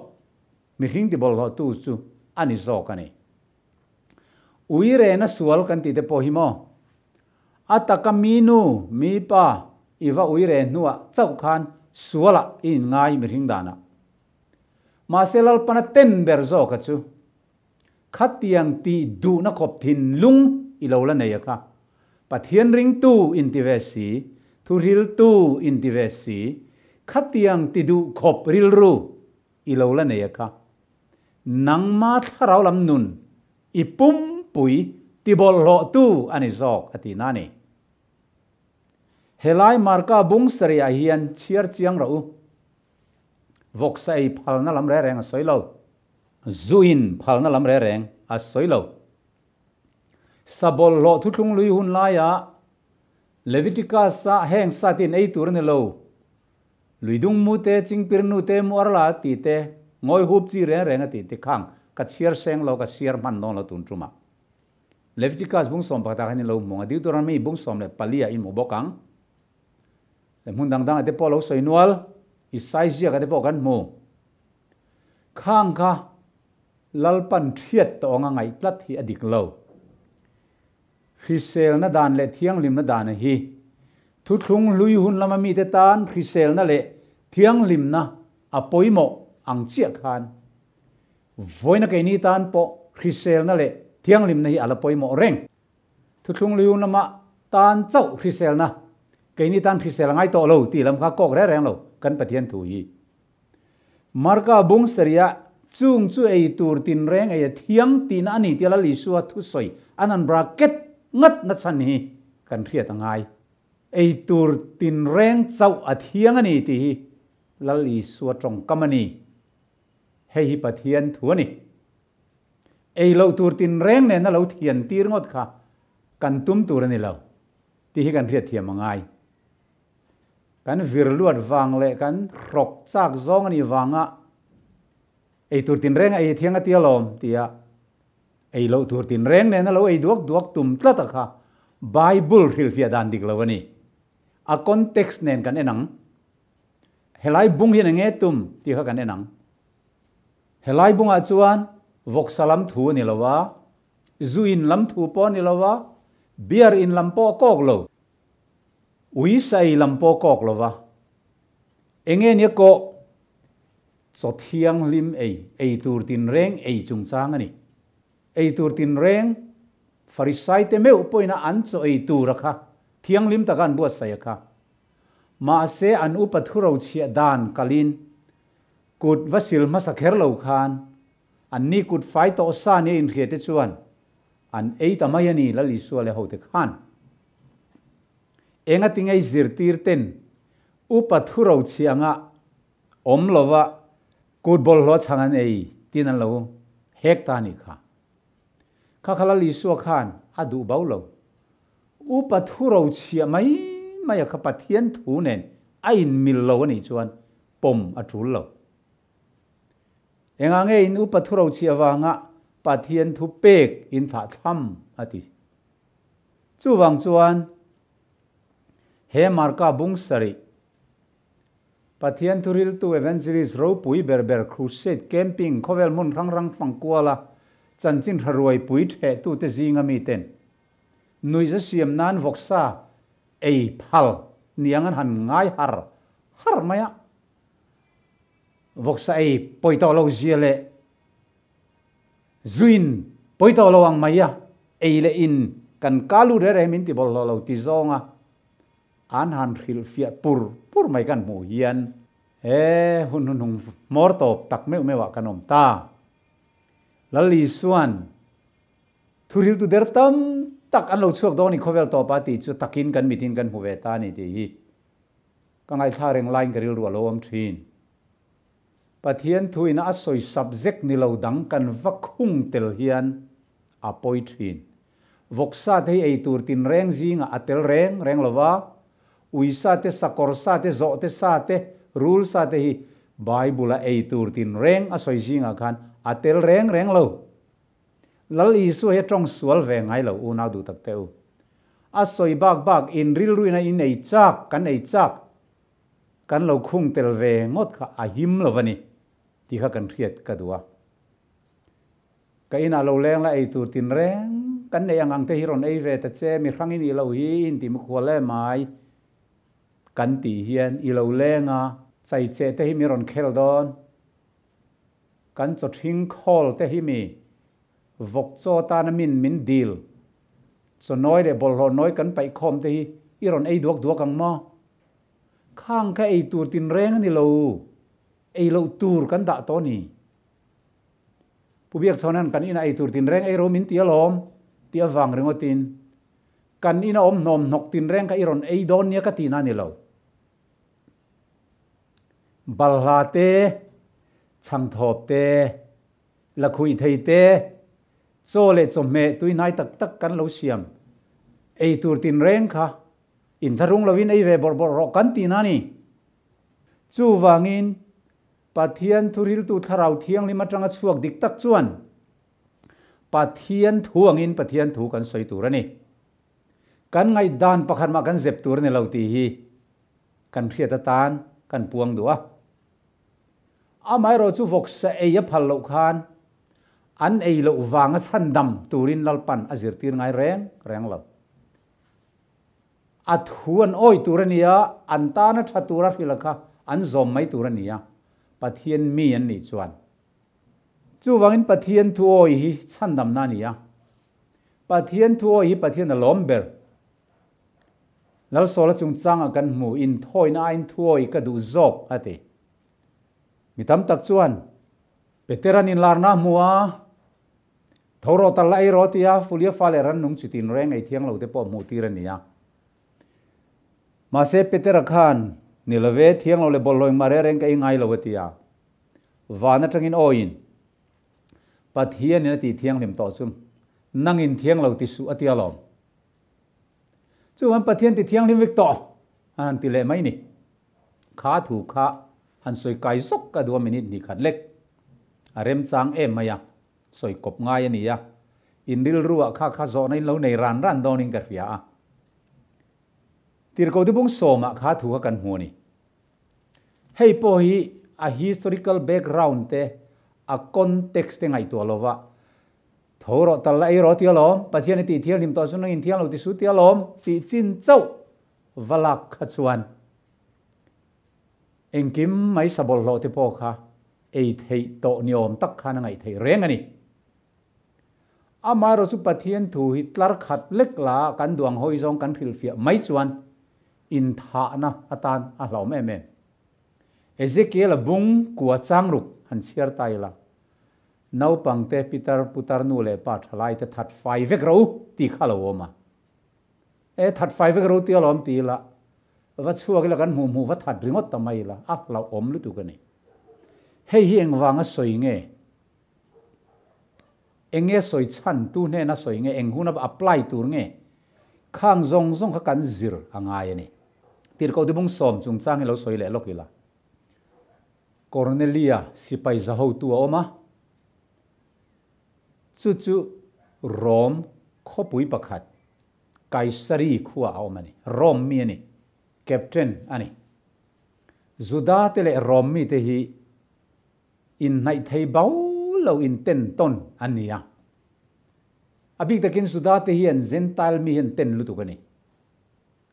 mihring ti bawlhhlawhtu chu a ni zawk a ni. Ui rena sual kan tih te pawh hi maw? A taka mi nu, mi pa i va ui re hnuah chauh khan sualah i inngai mihring danah. Mahse Lalpana ten ber zawka chu khatiang tih duhna khawp thinlung i lo la nei a kha. Pathian ringtu inti ve si, thuhriltu inti ve si, khatiang ti duh khawp rilru i lo la nei a kha. Nangma thlarau lam nun i pumpui ti bawlhhlawhtu a ni zawk a ti na ni. Helai Marka bung sarih ah hian chhiar chiang rawh u. Vawksa ei phalna lam reng reng a sawi lo. Zu in phalna lam reng reng a sawi lo. Sa bawlhhlawh thuthlung lui hun laiah Leviticus-a heng sa te in ei tur a ni lo. Luidung mu te, chingpir nu te, muar la ti te, ngawi hup chi reng reng a ti te khang ka chhiar seng lo, ka chhiar hman dawn lo tun tumah. Leviticus bung 11 ah khan in lo hmu ang a, Deuteronomy bung 14 ah in hmu bawk ang. Leh hmun dang dang ah te pawh lo sawi nual, Isai ziak ah te pawh kan hmu. Khang kha Lalpan thiat tawh anga ngaih tlat hi a dik lo. Hriselna dan leh thianghlimna dan hi thuthlung hlui hun lama mite tan hriselna leh thianghlimna a pawimawh ang chiah khan vawiina keini tan pawh hriselna leh thianghlimna hi a la pawimawh reng. Thuthlung hlui hun lama tan chauh hriselna, keini tan hrisel a ngai tawh lo tih lam kha kawk reng reng lo kan Pathian thu hi. Marka bung sarih chung chu ei tur tinreng ei a thiang tihna a ni tia Lal Isua thusawi an han bracket ngat na chhan hi kan hriat a ngai. Ei tur tinreng chauh a thiang a ni tih hi Lal Isua tawngkam a ni. Hei hi Pathian thu a ni. Ei loh tur tinreng nena lo thian tir ngawt kha kan tum tur a ni lo tih hi kan hriat thiam a ngai. Kan vir luat vang leh kan hrawk chak zawng a nih vanga ei tur tinreng a ei thiang a tia lawm tia ei loh tur tinreng nena lo ei duak duak tum tlat a kha Bible hrilhfiah dan dik lo a ni. A context nen kan en ang. Helai bung hian enge tum tih kha kan en ang. Helai bungah chuan vawksa lam thu a ni lo a, zu in lam thu pawh a ni lo a, beer in lam pawh a kawk lo. Ui sai lam pawh kawk lo va, enge nia kawh chaw thianghlim ei, ei tur tinreng ei chungchang a ni. Ei tur tinreng Farisai te meuh pawhin a an chaw ei tur a kha thianghlim taka an buatsaih a kha. Mahse an upa thuro chhiah dan kalin kut va sil hmasa kher lo khan an ni kut fai tawh sa nia inhria te chuan An ei ta mai a ni Lal Isua leh hote khan. Enga tingei zirtir ten upa thuro chhianga awm lova kut bawlhhlawh chhang an ei tin an lo hek ta ni kha. Kha kha Lal Isua khan a duh bo lo. Upa thu ro chhiah mai mai a kha Pathian thu nen a inmil lo a nih chuan pawm a tul lo. Engah nge in upa thu ro chhiah vanga Pathian thu pek in thlah thlam a ti. Chuvang chuan he Marka bung sarih Pathian thuriltu Evangelist ropui ber ber Crusade Camping khawvel hmun hrang hrang fang kuala chanchin tha ruai pui theh tute zinga miten nuihza siam nan vawksa ei phal niang an han ngai har har mai a. Vawksa ei pawi tawh lo zia leh zuin pawi tawh lo ang mai a, ei leh in kan ka lut reh reh min ti bawlhhlawh lo ti zawnga An han hrilhfiah pur pur mai kan hmuh hian he hun hnuhnung hmawr tawp tak meuh meuhah kan awm ta. Lal Isua'n thuriltu der tam tak an lo chhuak dawn i khawvel tawpa tih chu takin kan mitin kan hmu ve ta a ni tih hi ka ngaithla reng laiin ka rilru a lo awm thin. Pathian thuin a sawi subject ni lo dang kan va khung tel hian a pawi thin. Vawksa te hi ei tur tinreng zingah a tel reng reng lo va, uisa te, sakawr sa te, zawhte sa te, rul sa te hi Bible-a ei tur tinreng a sawi zingah khan a tel reng reng lo. Lal Isua hi a tawng sual ve ngai lo, unau duh tak teh u. A sawi bak bak in rilruin a in ei chak, kan ei chak, kan lo khung tel ve ngawt kha a him lo va ni tih kha kan hriat ka duh a. Ka inah lo leng la ei tur tin reng kan neih ang ang te hi rawn ei ve ta che, mi hrang i nih loh hi in ti mukhual em mai kan tih hian i lo leng a, chai che te hi mi rawn khel dawn, kan chaw thing khawl te hi mi vawk chaw tana min min dil, chaw nawi leh bawlhhlawh nawi kan paih khawm te hi i rawn ei duak duak ang maw? Khang kha ei tur tin reng a ni lo, ei loh tur kan dah tawh a ni. Pu Biakchhawna'n kan ina ei tur tinreng ei ro min ti alawm tih avang ringawtin kan ina awm hnawm hnawk tinreng kha i rawn ei dawn nia ka tihna a ni lo. Balhla te, chhangthawp te, lakhuih thei te, chaw leh chawhmeh tuihnai tak tak kan lo siam ei tur tinreng kha inthlahrung loin ei ve bawrh bawrh rawh kan tihna a ni. Chuvangin Pathian thuriltu Thlarau Thianghlim atanga chhuak dik tak chuan Pathian thu angin Pathian thu kan sawi tur a ni. Kan ngaihdan pakhat mah kan zep tur a ni lo tih hi kan hriat atan kan puang duh a. Amaherawh chu vawksa ei a phal loh khan an ei loh vanga chhandam turin Lalpan a zirtir ngai reng reng lo. A thu an awih tur a ni a, an tana tha tura hrilh kha an zawm mai tur a ni a, Pathian mi an nih chuan. Chuvangin Pathian thu awih hi chhandamna a ni a. Pathian thu awih hi Pathian a lawm ber. Lalsawla chungchangah kan hmu, inthawina aiin thu awih ka duh zawk a ti. Mi tam tak chuan Petera'n inlarna a hmu a, Tho rawh tal la ei rawh tia Fulia fa leh rannung chi tin reng ei thiang lo te pawh hmuh tir a ni a. Mahse Petera khan, Ni lo ve, thiang lo leh bawlhhlawh engmah reng reng ka ei ngai lo a ti a. Van atangin awiin, Pathianin a tih thianghlim tawh chu nangin thiang lo ti suh a ti alawm. Chuan Pathian ti thianghlim vek tawh an han ti leh mai ni. Kha thu kha han sawi kai zawk ka duh a minute hnih khat lek. A remchang em mai a. Sawi kawp ngai a ni a, in rilruah kha kha zawhna in lo nei ran ran dawnin ka hria a. Tirhkohte bung sawmah kha thu kha kan hmu a ni. Hei pawh hi a historical background te, a context te ngaihtuah lova, tho rawh tal la ei rawh ti alawm, Pathian i tih thianghlim tawh chu nang in thiang lo ti su ti alawm tih chin chauh va lak kha chuan engkim mai sabawlhhlawh te pawh kha ei theih tawh ni awm tak khan a ngaih theih reng a ni. Amaherawh chu Pathian thu hi tlar khat lek la kan duang hawi zawng kan hrilhfiah mai chuan inthahna atan a hlauhawm em em. Ezekiel-a bung kua changruk han chhiar ta ila, Naupangte, pitar, putar nu leh pa thalaite that fai vek ro tih kha lo awm a. E, that fai vek ro tih alawm ti ila, va chhuak ila kan hmuh hmuh va that ringawt ta mai ila, a hlauhawm lutuk a ni. Hei hi engvanga sawi nge? Enge sawi chhan tu hnena sawi nge, eng huna apply tur nge, khang zawng zawng kha kan zir a ngai a ni. Tirhkoh Dibung sawm chungchang hi lo sawi leh lawk ila. Cornelia sipai za hotu a awm a, chu chu Rom khawpui pakhat Kaisari khua a awm a ni. Rom mi a ni, captain a ni. Juda te leh Rom mite hi inhnaih thei bau lo in ten tawn an ni a. A bik takin Juda te hian Gentile mi hi an ten lutuk a ni.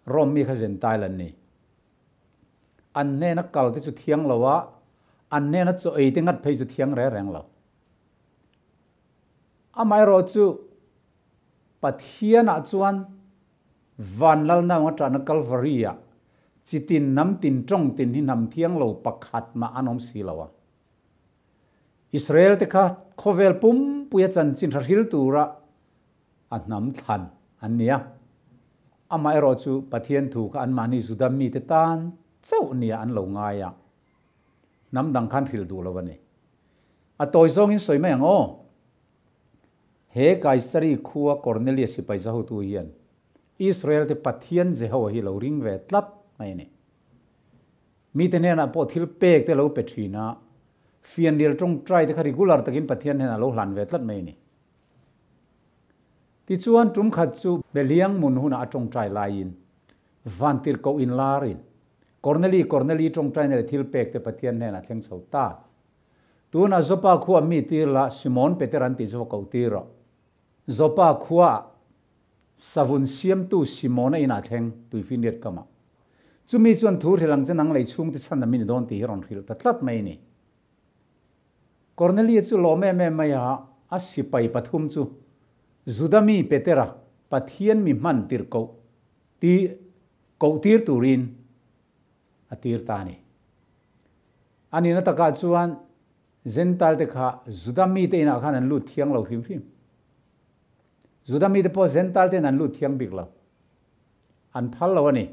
Rom mi kha Gentile an ni. An hnena kal te chu thiang lo a, an hnena chaw ei te ngat phei chu thiang reng reng lo. Amaherawhchu Pathianah chuan Van Lalnaung atana Kalvari-ah chitin hnam tin tawng tin hi hnam thiang lo pakhat mah an awm si lo a. Israel te kha khawvel pumpuia chanchin hra hril tura a hnam thlan an ni a. Amaherawh chu Pathian thu kha anmahni Juda mite tan chauh nia an lo ngai a, hnam dang khan hril duh lo a ni. A tawi zawngin sawi mai ang aw. He Kaisari khua Kornelius sipai zahotu hian Israel-te Pathian Jehoa hi lo ring ve tlat mai a ni. Mite hnenah pawh thil pek te lo pe thin a, fianrial tawngtai te kha regular takin Pathian hnenah lo hlan ve tlat mai a ni. Tichuan tum khat chu Beliang mun hunah a tawngtai laiin vantirhkoh inlarin Korneli, Korneli tawngtaina leh thil pek te Pathian hnenah thleng chho ta. Tunah Joppa khua mi tir la Simon Peter an tih chu va koh tir rawh. Joppa khuaah savun siamtu Simona inah thleng tuifinriat kamah. Chumi chuan thu hrilh ang che nang lei chhungte chhan a mi ni dawn tih hi rawn hrilh ta tlat mai a ni. Kornelia chu lawm em em mai a, a sipai pathum chu Juda mi Petera Pathian mi hman tir koh ti koh tir turin a tir ta a ni. A nihna takah chuan Gentile te kha Juda mite inah khan an lut thiang lo hrim hrim. Juda mite pawh Gentile te'n an lut thiang bik lo. An phal lo a ni.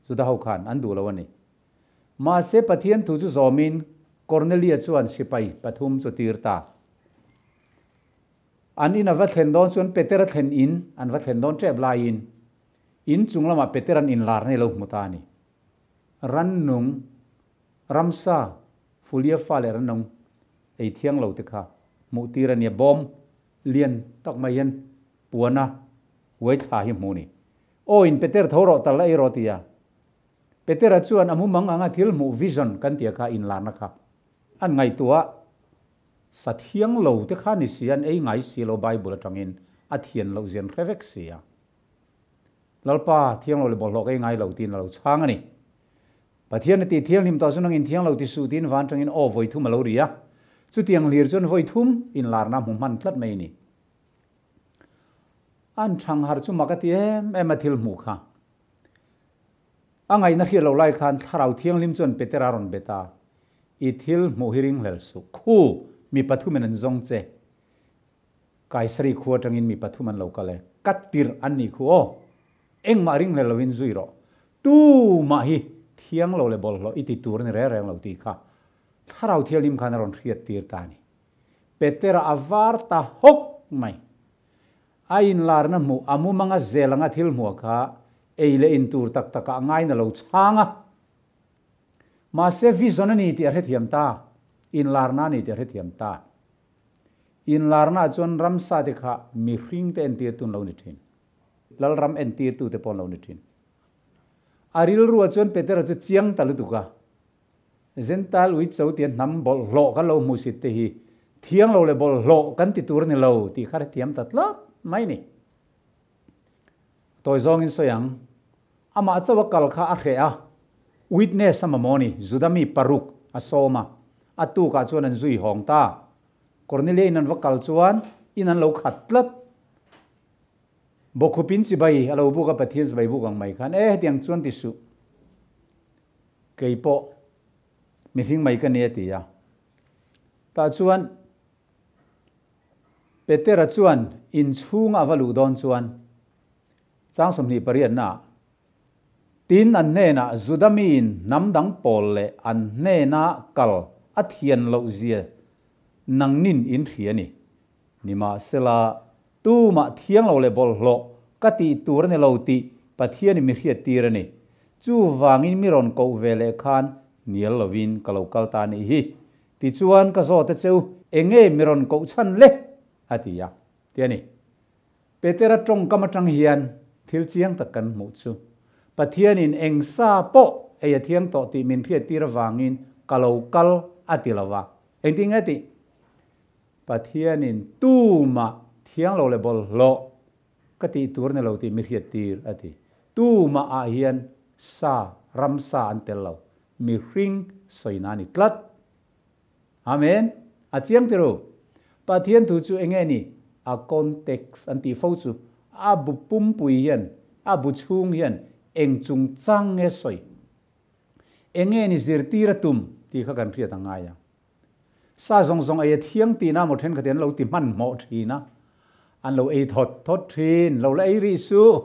Juda ho khan an duh lo a ni. Mahse Pathian thu chu zawmin Kornelia chuan sipai pathum chu tir ta. An in a va thlen dawn chuan Petera thlen in an va thlen dawn tep laiin in chung lamah Petera'n inlarna i lo hmu ta a ni. Rannung, ramsa, Fulia fa leh rannung ei thiang lo te kha hmuh tir a nia, bawm lian tak mai hian puana uai thla hi hmuh a ni. Aw in Peter tho rawh tal la ei rawh ti a. Petera chuan a mumang anga thil hmuh vision kan tia kha inlarna kha an ngaihtuah sa thiang lo te kha ni si an ei ngai si lo Bible atangin a thian loh zian hre vek si a. Lalpa thiang lo leh bawlhhlawh ka ei ngai lo tiin a lo chhang a ni. Pathian a tih thianghlim tawh chu nangin thiang lo ti suh tiin van tangin aw vawi thum a lo ri a. Chutiang hlir chuan vawi thum inlarna hmu hman tlat mai a ni. An thang har chu mak a ti em em a thil hmuh kha. A ngaihna hriat loh lai khan Thlarau Thianghlim chuan Petera rawn bet a, I thil hmuh hi ringhlel suh. Khu, mi pathumin an zawng che. Kaisari khu atangin mi pathum an lo kal e. Ka tirh an nih khu aw. Engmah ringhlel lovin zui rawh. Tu mah hi thiang lo leh bawlhhlawh i ti tur a ni reng reng lo tih kha Thlarau Thianghlim khan a rawn hriat tir ta a ni. Petera a var ta hawk mai. A inlarna hmuh, a mumanga zel anga thil hmuah kha ei leh in tur tak takah a ngaina lo chhang a. Mahse vision a ni tih a hrethiam ta, inlarna a ni tih a hrethiam ta. Inlarnaah chuan ramsa te kha mihring te entirtu an lo ni thin. Lalram entirtu te pawh an lo ni thin. A rilruah chuan Petera chu chiang ta lutuk a, Gentile ui cho tia hnam bawlhhlawh kan lo hmuhsit te hi thiang lo leh bawlhhlawh kan ti tur a ni lo tih kha hrethiam ta tlat mai ni. Tawi zawngin sawi ang, amah chauh a kal kha a hreh a, witness a mamawh a ni, Juda mi paruk a sawm a, a tukah chuan an zui hawng ta. Cornelia in an va kal chuan in an lo khat tlat. Bawkhupin chibai a lo buk a, Pathian chibai buk ang mai khan, E hetiang chuan ti suh, kei pawh mihring mai ka ni a ti a. Tah chuan Petera chuan inchhunga a va luh dawn chuan chang 28 naah, Tin, an hnenah Juda miin hnam dang pawl leh an hnena kal a thian loh zia nangnin in hria a ni. Nimahsela, tumah thiang lo leh bawlhhlawh ka tih tur a ni lo tih Pathianin mi hriattir a ni. Chuvangin mi rawn koh ve leh khan hnial lovin ka lo kal ta a nih hi. Tichuan ka zawt a che u, enge mi rawn koh chhan le? a ti a, ti a ni. Petera tawngkam atang hian thil chiang tak kan hmuh chu, Pathianin eng sa pawh ei a thiang tawh tih min hriattir avangin ka lo kal a ti lo va. Engtin nge tih? Pathianin tumah thiang lo leh bawlhhlawh ka tih tur ni lo tih mi hriattir a ti. Tumah ah hian sa, ramsa an tel lo. Mihring sawina a ni tlat. Amen. A chiang tiru. Pathian thu chu enge ni? A context an tih fo chu a bu pumpui hian, a bu chhung hian eng chungchang nge sawi? Enge ni zirtir a tum tih kha kan hriat a ngai a. Sa zawng zawng ei a thiang tihna maw thenkhat in an lo ti hmanhmawh thin a, an lo ei thawt thawt thin, lo la ei rih suh.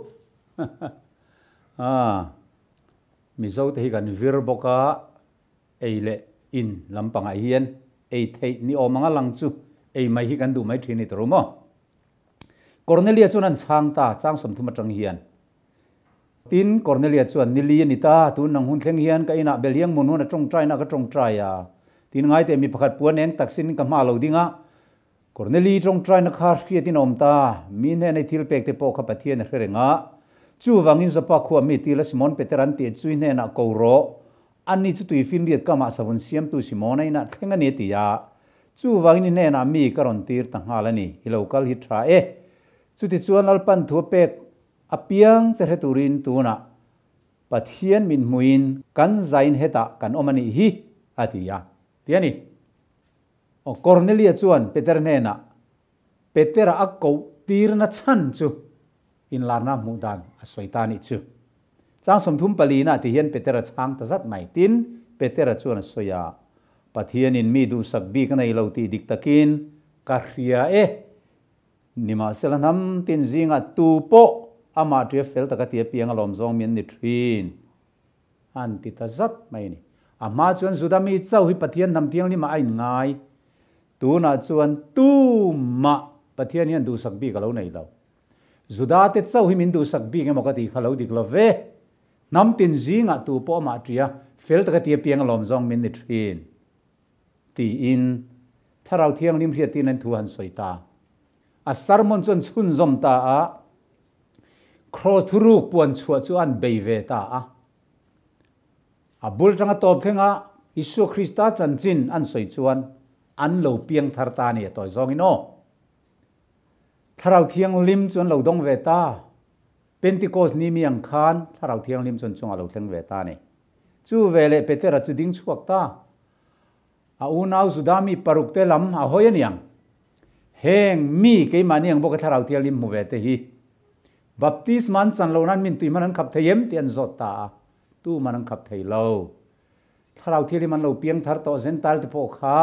Mizo te hi kan vir bawk a. Ei leh in lampangah hian ei theih ni awm anga lang chu ei mai hi kan duh mai thin ni ta ru maw? Cornelia chuan an chhang ta, chang 30 atang hian. Tin, Cornelia chuan, Ni li a ni ta, tun nang hun thleng hian ka inah Belhiang hmun hun a tawngtaina ka tawngtai a. Tin, ngaiteh mi pakhat puan eng taksin ka hma lo ding a. Corneli tawngtaina kha hriatin a awm ta, mi hnena i thil pek te pawh kha Pathian a hre reng a. Chuvangin Joppa khua mi tila Simon Peter an tih chui hnenah ko rawh, ani chu tui finriat kamah savun siamtu Simona inah thleng a ni a ti a. Chuvangin i hnenah mi ka rawn tir ta nghal a ni, i lo kal hi tha e. Chutichuan Lalpan thu a pek apiang che hre turin tunah Pathian min hmuin kan zain hetah kan awm a nih hi, a ti a, ti a ni. Aw, Kornelia chuan Peter hnenah, Petera a koh tirna chhan chu inlarna hmuh dan a sawi ta nih chu. Chang 34 nah ti hian Petera chhang ta zat mai. Tin, Petera chuan a sawi a, Pathianin mi duhsak bik a nei lo tih dik takin ka hria e. Nimahsela hnam tin zingah tu pawh amah tia fel taka tia piang alawm zawng mi an ni thin. An ti ta zat mai a ni. A hma chuan Juda mi chauh hi Pathian hnam thianghlimah a inngai. Tunah chuan tumah Pathian hian duhsak bik a lo nei lo. Juda te chauh hi min duhsak bik emaw ka tih kha lo dik lo ve. Hnam tin zingah tu pawh amah tia fel taka tia piang alawm zawng min ni thin. Tiin Thlarau Thianghlim hriattirna in thu han sawi ta. A sermon chuan chhunzawm ta a. Kraws thuruk puan chhuah chu an bei ve ta a. A bul tanga tawp thlenga Isua Krista chanchin an sawi chuan an lo piang thar ta a ni a tawi zawngin aw. Thlarau Thianghlim chu an lo dawng ve ta. Pentecost ni mi ang khan Thlarau Thianghlim chuan chungah lo thleng ve ta a ni. Chu veleh Petera chu ding chhuak ta. A unau Juda mi paruk te lam a hawi a niang. Heng mi keimahni ang bawka Thlarau Thianghlim hmu ve te hi Baptisma an chan lo nan min tui hman an khap thei em tih an zawt ta a, tu man an khap thei lo. Thlarau Thianghlim an lo piang thar tawh Gentile te pawh kha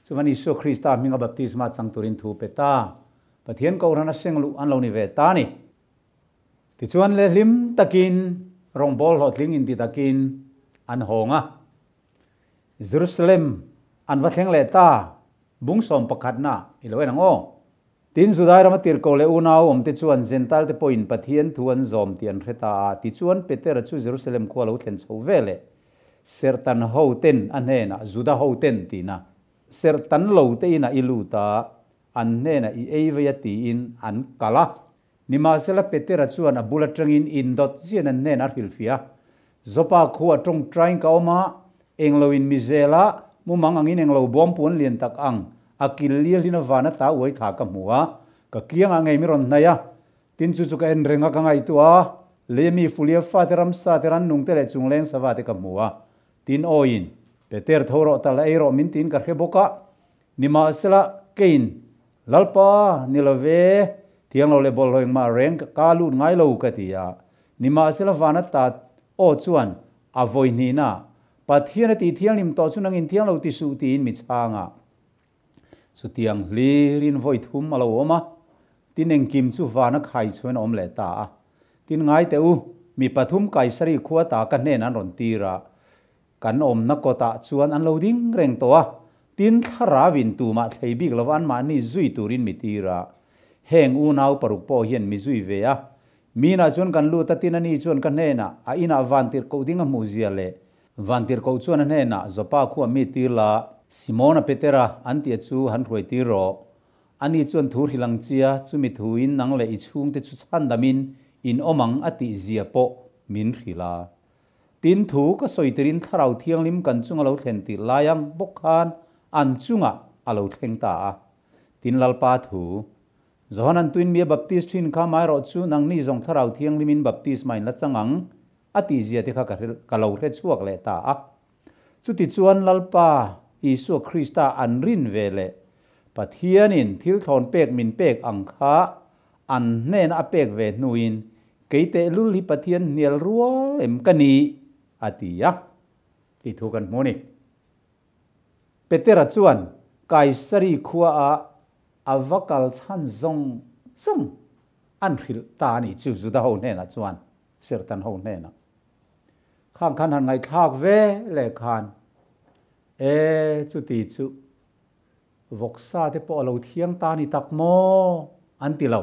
chuan Isua Krista hminga baptisma chang turin thu pe ta. Pathian Kohhran a seng luh an lo ni ve ta a ni. Tichuan le hlim takin rawngbawl hlawhtling inti takin an hawng a. Jerusalem an va thleng leh ta, bung 11 na i lo en ang aw. Tin, Judai rama tirhkoh leh unau awmte chuan Gentile te pawhin Pathian thu an zawm tih an hre ta a, tichuan Petera chu Jerusalem khua lo thlen chho ve leh Serhtan ho ten a hnenah, Juda ho ten tihna, Serhtan lo te inah i lut a, an hnenah i ei vei a tiin an kal a. Nimahsela Petera chuan a bul atangin indawt zian an hnenah a hrilhfiah a, Joppa khua tawngtain ka awm a, englo in mi zela mumang angin englo bawmpuan lian tak ang a kil lialhin a van ata uai tha ka hmu a, ka kiangah ngei mi rawn hnaih a, tin chu chu ka en reng a ka ngaihtuah a, lei mi Fulia fate ramsa te rannung te leh chungleng sava te ka hmu a, tin awiin, Peter tho rawh tal ei rawh min tiin ka hre bawk a, nimahsela keiin Lalpa, ni lo ve, thiang lo leh bawlhhlawh engmah reng ka lut ngai lo ka ti a. Nimahsela vana ta aw chuan a vawi hnihna, Pathian a tih thianghlim tawh chu nangin thiang lo ti suh tiin mi chhang a. Chutiang hlirin vawi thum a lo awm a, tin engkim chu vana khai chuan a awm leh ta a. Tin ngai teh u, mi pathum Kaisari khua ta ka hnen an rawn tir a, Kan awmna kawtah chuan an lo ding reng tawh a, Tin, Thlarauin tumah thlei bik lova anmahni zui turin mi tir a. Heng unau paruk pawh hian mi zui ve a. Minah chuan kan lut a, tin ani chuan ka hnenah a inah vantirhkoh ding a hmuh zia leh vantirhkoh chuan a hnenah Joppa khuah mi tir la, Simona Petera an tih chu han hruai tir rawh. Ani chuan thu hrilh ang chia, chumi thuin nang leh i chhungte chu chhandamin in awm ang a tih zia pawh min hrilh a. Tin, thu ka sawi tirin Thlarau Thianghlim kan chunga lo thlen tirh lai ang bawk khan an chungah a lo thleng ta a. Tin, Lalpa thu, Johanan tuin mi a baptis thin kha amaherawh chu nangni zawng Thlarau Thianghlimin baptisma in la chang ang a tih zia te kha ka lo hre chhuak leh ta a. Chutichuan Lalpa Isua Krista an rin ve leh Pathianin thil thlawn pek min pek ang kha an hnena a pek ve hnuin kei tehlul hi Pathian hnial rual em ka ni a ti a tih thu kan hmu a ni. Petera chuan Kaisari khua ah a va kal chhan zawng zawng an hrilh ta a nih chu Juda ho hnenah chuan Serhtan ho hnenah. Khang khan han ngaihthlak ve leh khan e chuti chu vawksa te pawh a lo thiang ta ni tak maw an ti lo.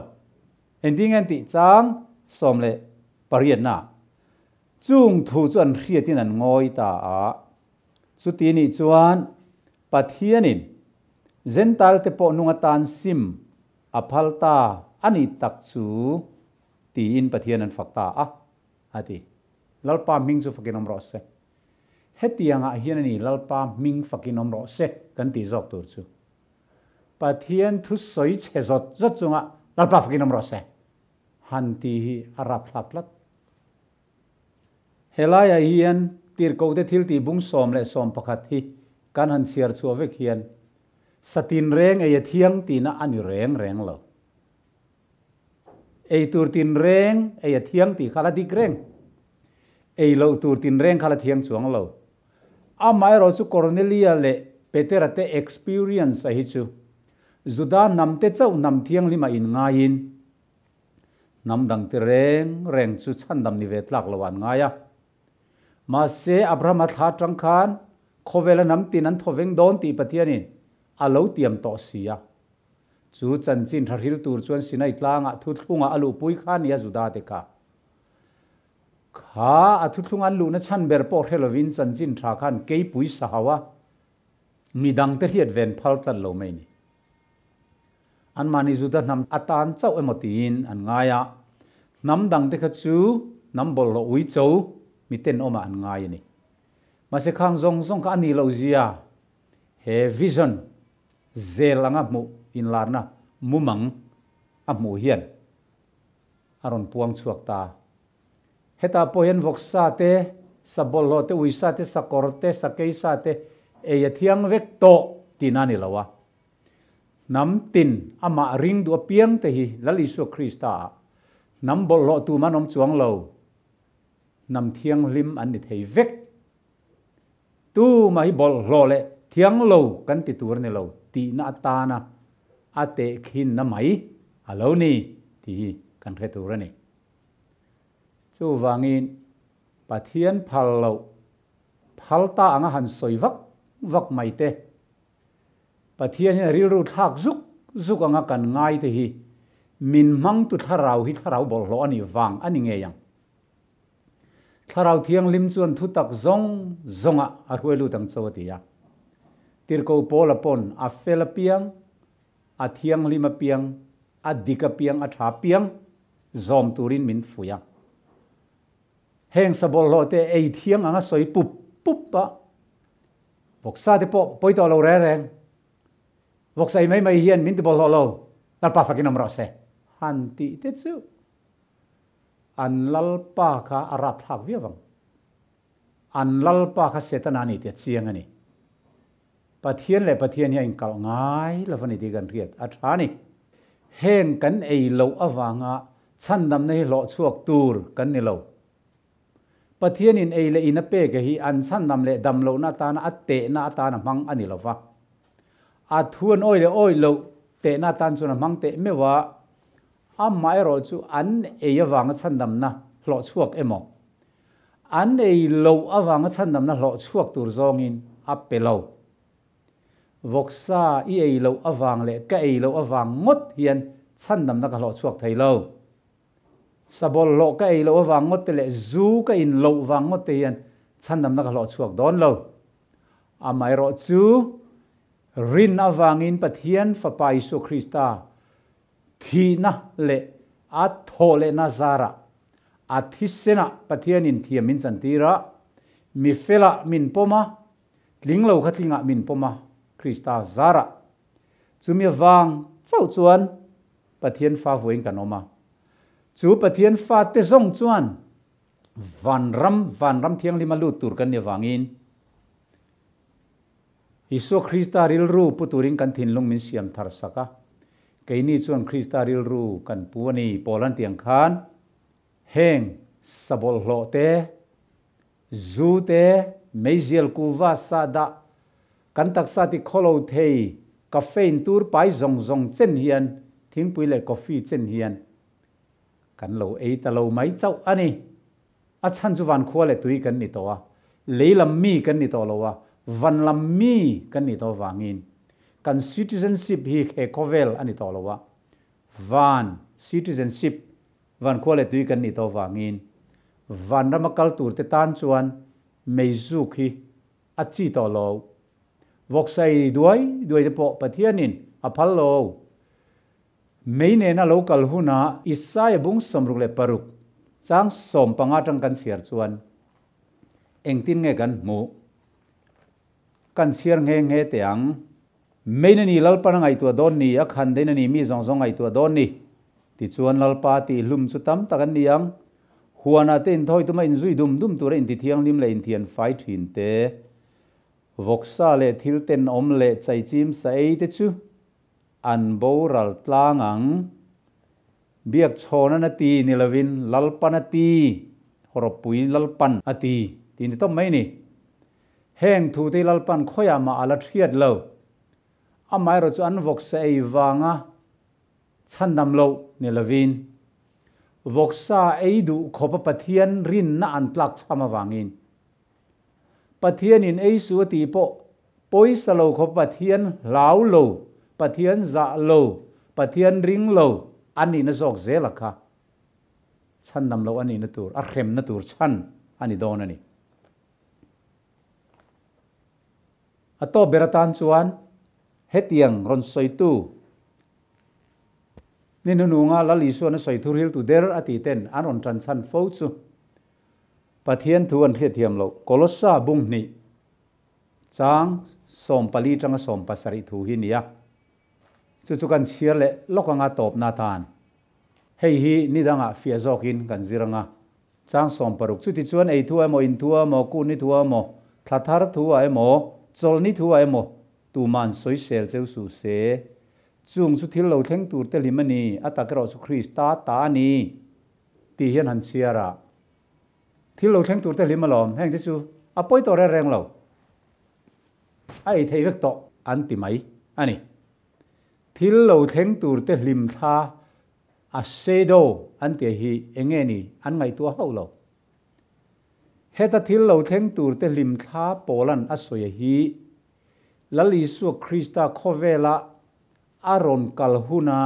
Engtin nge an tih chang 18 na chung thu chu an hriatin an ngawi ta a. Chuti nih chuan Pathianin Gentile te pawh nung atan sim a phal ta a ni tak chu tiin Pathian an fak ta a. A ti. Lalpa hming chu fakin awm rawh se. Hetiangah hian a ni Lalpa hming fakin awm rawh se kan tih zawk tur chu. Pathian thu sawi chhe zawt zawt chunga Lalpa fakin awm rawh se han tih hi a rapthlak tlat. Helaiah hian tirhkohte thiltih bung 11 hi kan han chhiar chhuah vek hian satin reng ei a thiang tihna a ni reng reng lo. Ei tur tinreng ei a thiang tih kha la dik reng. Ei loh tur tinreng kha la thiang chuang lo. Amaherawh chu Cornelia leh Petera te experience a hi chu Juda hnam te chauh hnam thianghlim a inngaiin hnam dang te reng reng chu chhandam ni ve tlak lo an ngai a. Mahse Abrahama thla atang khan khawvela hnam tin an thawveng dawn tih Pathianin a lo tiam tawh si a. Chu chanchin tha hril tur chuan Sinai tlangah thuthlungah a luhpui kha nia Juda te kha. Kha a thuthlung an luhna chhan ber pawh hre lovin chanchin tha khan keipui sa hau a, midang te hriat ven phal tlat lo mai ni. Anmahni Juda hnam atan chauh emaw tiin an ngai a, hnam dang te kha chu hnam bawlhhlawh uicho miten awmah an ngai a ni. Mahse khang zawng zawng kha a nih loh zia he vision Zel anga hmuh inlarna mumang a hmuh hian a rawn puang chhuak ta. Hetah pawh hian vawksa te, sa bawlhhlawh te, uisa te, sakawr te, sakeisa te ei a thiang vek tawh tihna a ni lo a. Hnam tin amah ring duh apiang te hi Lal Isua Krista ah hnam bawlhhlawh tum an awm chuang lo, hnam thianghlim an ni thei vek. Tumah hi bawlhhlawh leh thiang lo kan ti tur a ni lo tihna atana a tehkhinna mai a lo ni tih hi kan hre tur a ni. Chuvangin Pathian phal loh phal ta anga han sawi vak vak mai te, Pathian hian rilru thlak zuk zuk anga kan ngai te hi min hmangtu thlarau hi thlarau bawlhhlawh a nih vang a ni ngei ang. Thlarau Thianghlim chuan thutak zawng zawngah a hruai lut ang cho a ti a. Tirhkoh Paula pawn a fel apiang, a thianghlim apiang, a dik apiang, a tha apiang zawm turin min fuih a. Heng sabawlhhlawh te ei thiang anga sawi pup pup a, vawksa te pawh pawi tawh lo reng reng, vawksa ei mai mai hian min ti bawlhhlawh lo, Lalpa fakin awm rawh se, han tih te chu. An Lalpa kha a rapthlak viau ang. An Lalpa kha Setana a ni tih a chiang a ni. Pathian leh Pathian hi a inkalh ngai lo a ni tih kan hriat a tha a ni. Heng kan ei loh avanga chhandamna hi hlawh chhuak tur kan ni lo. Pathianin ei leh in a pek hi an chhandam leh dam lohna atana a tehna atana hmang a ni lo va. A thu an awi leh awi loh tehna atan chuan a hmang teh meuh a, Amaherawh chu an ei avanga chhandamna hlawh chhuak emaw, an ei loh avanga chhandamna hlawh chhuak tur zawngin a pe lo. Vawksa i ei loh avang leh ka ei loh avang ngawt hian chhandamna ka hlawh chhuak thei lo. Sa bawlhhlawh ka ei loh avang ngawt te leh zu ka in loh vang ngawt te hian chhandamna ka hlawh chhuak dawn lo. Amaherawhchu, rin avangin Pathian Fapa Isua Krista thihna leh a thawhlehna zarah a thisenah Pathianin thiam min chantir a, mi felah min pawm a, tling lo kha tlingah min pawm a, Krista zarah. Chumi avang chauh chuan Pathian fa vuain kan awm a. Chu Pathian fate zawng chuan vanram, vanram thianghlima lut tur kan ni avangin Isua Krista rilru pu turin kan thinlung min siam thar sak a. Keini chuan Krista rilru kan pu a ni, Paul an tih ang khan heng sa bawlhhlawh te, zu te, meizial kuva sa dah, kan taksa ti khawlo thei, caffeine tur pai zawng zawng chen hian thingpui leh coffee chen hian kan lo ei ta lo mai chauh a ni. A chhan chu van khua leh tui kan ni tawh a, lei lam mi kan ni tawh lo a, van lam mi kan ni tawh vangin kan citizenship hi he khawvel a ni tawh lo a, van citizenship, van khua leh tui kan ni tawh vangin vanrama kal tur te tan chuan meizuk hi a chi tawh lo. Vawksai duai duai te pawh Pathianin a phal lo. Mei nena lo kal hunah Isaia bung 66 chang 15 atang kan chhiar chuan engtin nge kan hmuh? Kan chhiar nghe nghe teh ang. Mei na ni Lalpan a ngaihtuah dawn ni, a khan dain a ni mi zawng zawng ngaihtuah dawn ni. Tichuan Lalpa tihhlum chu tam tak an ni ang. Huanah te inthawi tuma inzui dum dum tura intithianghlim leh inthian fai thin te, vawksa leh thil tenawm leh chaichim sa ei te chu An boral tlang ang. Biak chhawnan a ti ni lovin Lalpan a ti, Hawrawppui Lalpan a ti tih ni tawp mai ni. Heng thute hi Lalpan khawiah mah a la hriat lo. Amaherawhchu an vawksa ei vanga chhandam loh ni lovin, vawksa ei duh khawpa Pathian rinna an tlak chham avangin, Pathianin ei su a tih pawh pawisa lo khawp Pathian hlau lo, Pathian zah lo, Pathian ring lo a nihna zawk zel a kha chhandam loh a nihna tur, a hremna tur chhan a ni dawn a ni. A tawp ber atan chuan hetiang rawn sawitu ni hnununga Lal Isuan a sawi thurhiltu der a tih ten an rawn tan chhan fo chu Pathian thu an hriatthiam loh Kolossa bung hnih chang 14 tanga 17 thu hi nia. Chu chu kan chhiar leh lawk anga tawpna atan. Hei hi ni dangah fiah zawkin kan zir anga. Chang 16 chuti chuan ei thu emaw in thu emaw kun ni thu emaw thla thar thu ah emaw chawlh ni thu ah emaw tuman sawisel cheu suh se. Chung chu thil lo thleng tur te hlim a ni, a tak erawh chu Krista ta a ni tih hian han chhiar a. Thil lo thleng tur te hlim alawm, heng te chu a pawi tawh reng reng lo. A ei thei vek tawh an ti mai a ni. Thil lo thleng tur te hlim thla a shadow an tih hi eng nge ni an ngaihtuah hauh lo. Heta thil lo thleng tur te hlim thla Paula'n a sawi hi Lal Isua Krista khawvela a rawn kal huna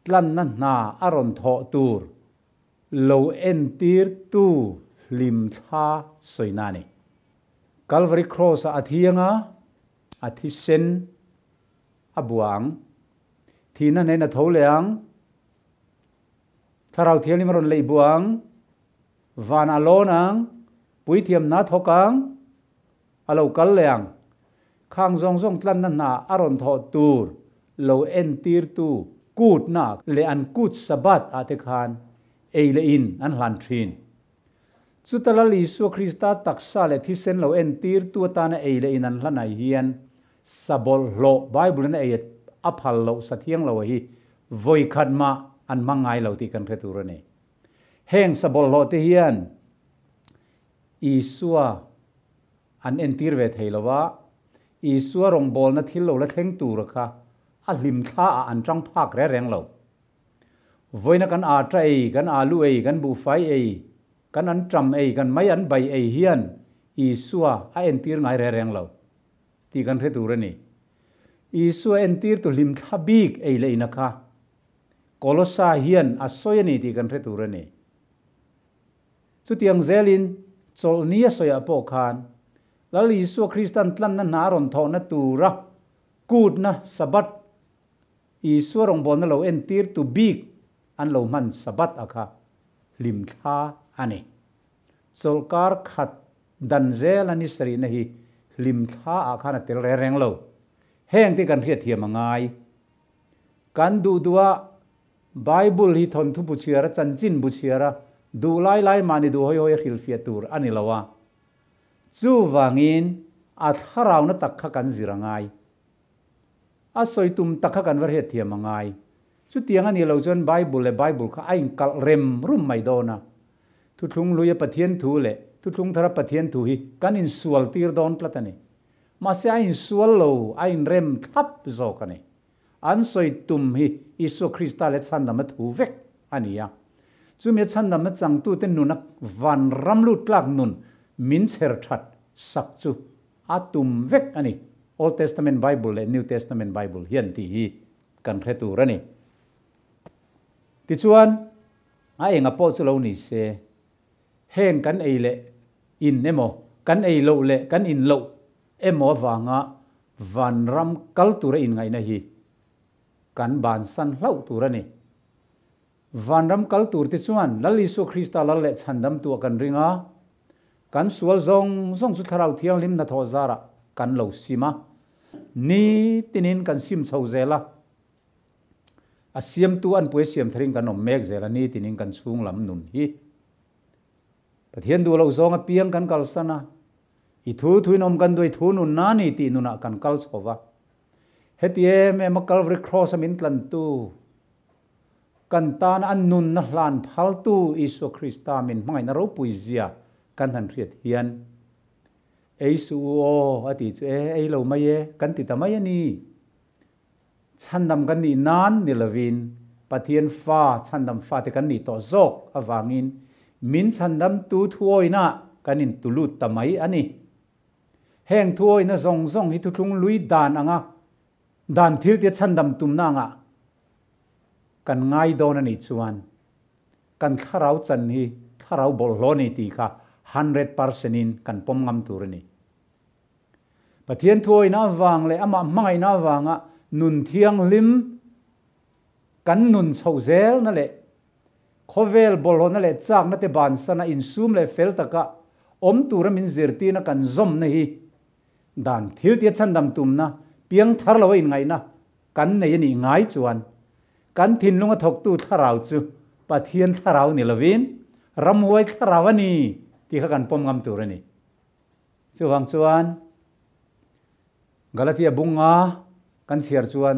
tlanna hna a rawn thawh tur Lo entirtu hlimthla sawina a ni. Calvary Cross-ah a thiang a, a thisen a bua ang. Thihna hnen a tho leh ang. Thlarau Thianghlim a rawn leih bua ang. Van a lawn ang. Puithiamna a thawk ang. A lo kal leh ang. Khang zawng zawng tlanna hna a rawn thawh tur lo entirtu kutna leh an kut Sabbath ah te khan ei leh in an hlan thin. Chuta Lal Isua Krista taksa leh thisen lo entirtu atana ei leh in an hlan ai hian sa bawlhhlawh Bible in a ei a phal loh sa thiang lo hi vawi khat mah an hmang ngai lo tih kan hre tur a ni. Heng sa bawlhhlawh te hian Isua an entir ve thei lo a, Isua rawngbawlna thil lo la thleng tur kha a hlimthla ah an tang phak reng reng lo. Vawiina kan ata ei, kan alu ei, kan buhfai ei, kan anṭam ei, kan mai an bai ei hian Isua a entir ngai reng reng lo tih kan hre tur a ni. Isua entirtu hlimthla bik ei leh ina kha Kolosa hian a sawi a ni tih kan hre tur a ni. Chutiang zelin chawlhni a sawiah pawh khan Lal Isua Kristan tlanna hna a rawn thawhna tura kutna Sabbath Isua rawngbawlna lo entirtu bik an lo hman Sabbath a kha hlimthla a ni. Chawlhkar khat dan zela ni sarihna hi hlimthla ah khan a tel reng reng lo. Heng te kan hriatthiam a ngai. Kan duh duh a Bible hi thawnthu bu chhiar a, chanchin bu chhiar a, duh lai lai mahni duh hawi hawi a hrilhfiah tur a ni lo a. Chuvangin a thlarauna tak kha kan zir a ngai. A sawi tum tak kha kan va hriatthiam a ngai. Chutiang a nih loh chuan Bible leh Bible kha a inkalh rem rum mai dawn a. Thuthlung hluia Pathian thu leh Thuthlung thara Pathian thu hi kan insual tir dawn tlat a ni. Mahse a insual lo, a inrem thlap zawk a ni. An sawi tum hi Isua Krista leh chhandamna thu vek a ni a. Chumi a chhandamna changtute nuna van ram lut tlak nun min chher that sak chu a tum vek a ni. Old Testament Bible leh New Testament Bible hian tih hi kan hre tur a ni. Tichuan, a enga pawh chu lo ni se, heng kan ei leh in emaw, kan ei loh leh kan in loh emaw avanga vanram kal tura inngaihna hi kan bansan hlauh tur a ni. Vanram kal tur te chuan Lal Isua Krista Lal leh Chhandamtua kan ring a, kan sual zawng zawng chu Thlarau Thianghlim hnathawh zarah kan lo sim a, ni tinin kan sim chho zel a, a siamtu an puai siam tharin kan awm mek zel a, ni tinin kan chhung lam nun hi Pathian duh loh zawng apiang kan kalsan a, i thu thuin awm kan duh, i thu nun na ni tih nunah kan kal chho va. Heti em em a Calvary Cross a min tlantu, kan tana a nunna hlan phaltu Isua Krista min hmangaihna ropui zia kan han hriat hian, Ei suh u aw, a ti chu e, ei lo mai e, kan ti ta mai a ni. Chhandam kan nih nan ni lovin Pathian fa, chhandam fate kan nih tawh zawk avangin min chhandamtu thuawina kan intulut ta mai a ni. Heng thuawina zawng zawng hi thuthlung lui dan anga dan thil tia chhandam tumna anga kan ngai dawn a nih chuan kan thlarau chan hi thlarau bawlhhlawh a ni tih kha 100% in kan pawm ngam tur a ni. Pathian thuawina avang leh amah hmangaihna avanga nun thianghlim kan nun chhoh zelna leh Khawvel bawlhhlawhna leh chakna te bansana insum leh fel taka awm tura min zirtirna kan zawmna hi dan thil tia chhandam tumna piang thar lo a inngaihna kan nei a nih ngai chuan kan thinlunga thawktu thlarau chu Pathian thlarau ni lovin ramhuai thlarau a ni tih kha kan pawm ngam tur a ni. Chuvang chuan Galatia bunga kan chhiar chuan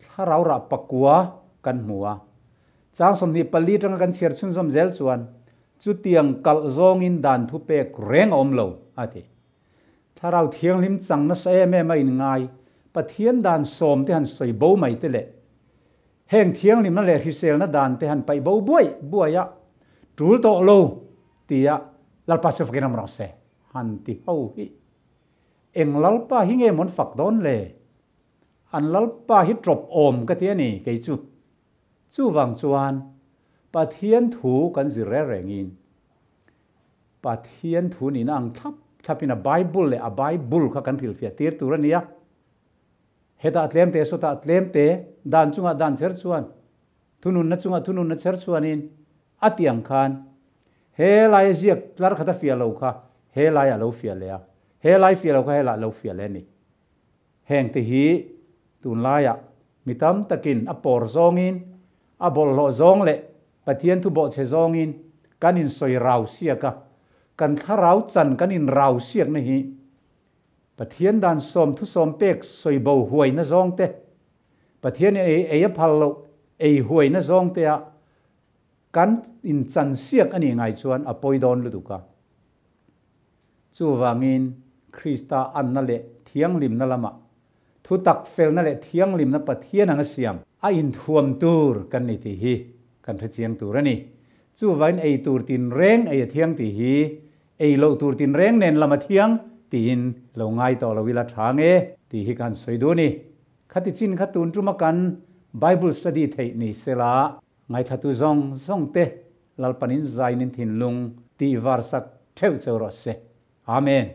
thlarau rah pakua kan hmu a. Chang 24 atanga kan chhiar chhunzawm zel chuan chutiang kalh zawngin dan thu pek reng a awm lo, a ti. Thlarau thianghlim chang nasa em em a inngai, Pathian dan sawm te han sawi bo mai te leh heng thianghlimna leh hriselna dan te han paih bo buai buai a, tul tawh lo tia Lalpa chu fakin awm rawh se, han ti ho hi. Eng Lalpa hi nge mawn fak dawn le? An Lalpa hi tawp awm ka ti a ni kei chu. Chuvang chuan Pathian thu kan zir reng rengin Pathian thu nihna ang thlap thlapin a Bible leh a Bible kha kan hrilhfiah tir tur a nia. Hetah tlem te sawtah tlem te dan chungah dan cher chuan thununna chungah thununna cher chuanin a ti ang khan he laia ziak tlar khat a fiah lo kha he laiah a lo fiah leh a, he lai fiah lo kha he lah a lo fiah leh a ni. Heng te hi tunlaiah mi tam takin a pawr zawngin, a bawlhhlawh zawng leh Pathian thu bawhchhe zawngin kan insawi rau siak a, kan thlarau chan kan inrau siakna hi Pathian dan sawm thu sawm pek sawi bo huaina zawng te, Pathian ei ei a phal loh ei huaina zawng te ah kan inchan siak a nih ngai chuan a pawi dawn lutuk a. Chuvangin Krista anna leh thianghlimna lamah thutak felna leh thianghlimna Pathian anga siam a inthuam tur kan ni tih hi kan hrechiang tur a ni. Chuvangin ei tur tinreng ei a thiang tih hi ei loh tur tinreng nen lam a thiang tiin lo ngai tawh lo ila tha nge tih hi ka han sawi duh a ni. Khati chin kha tun tuma kan Bible study theih ni sela, ngaithlatu zawng zawng te Lalpanin zainin thinlung tih varsak theuh cheu rawh se. Amen.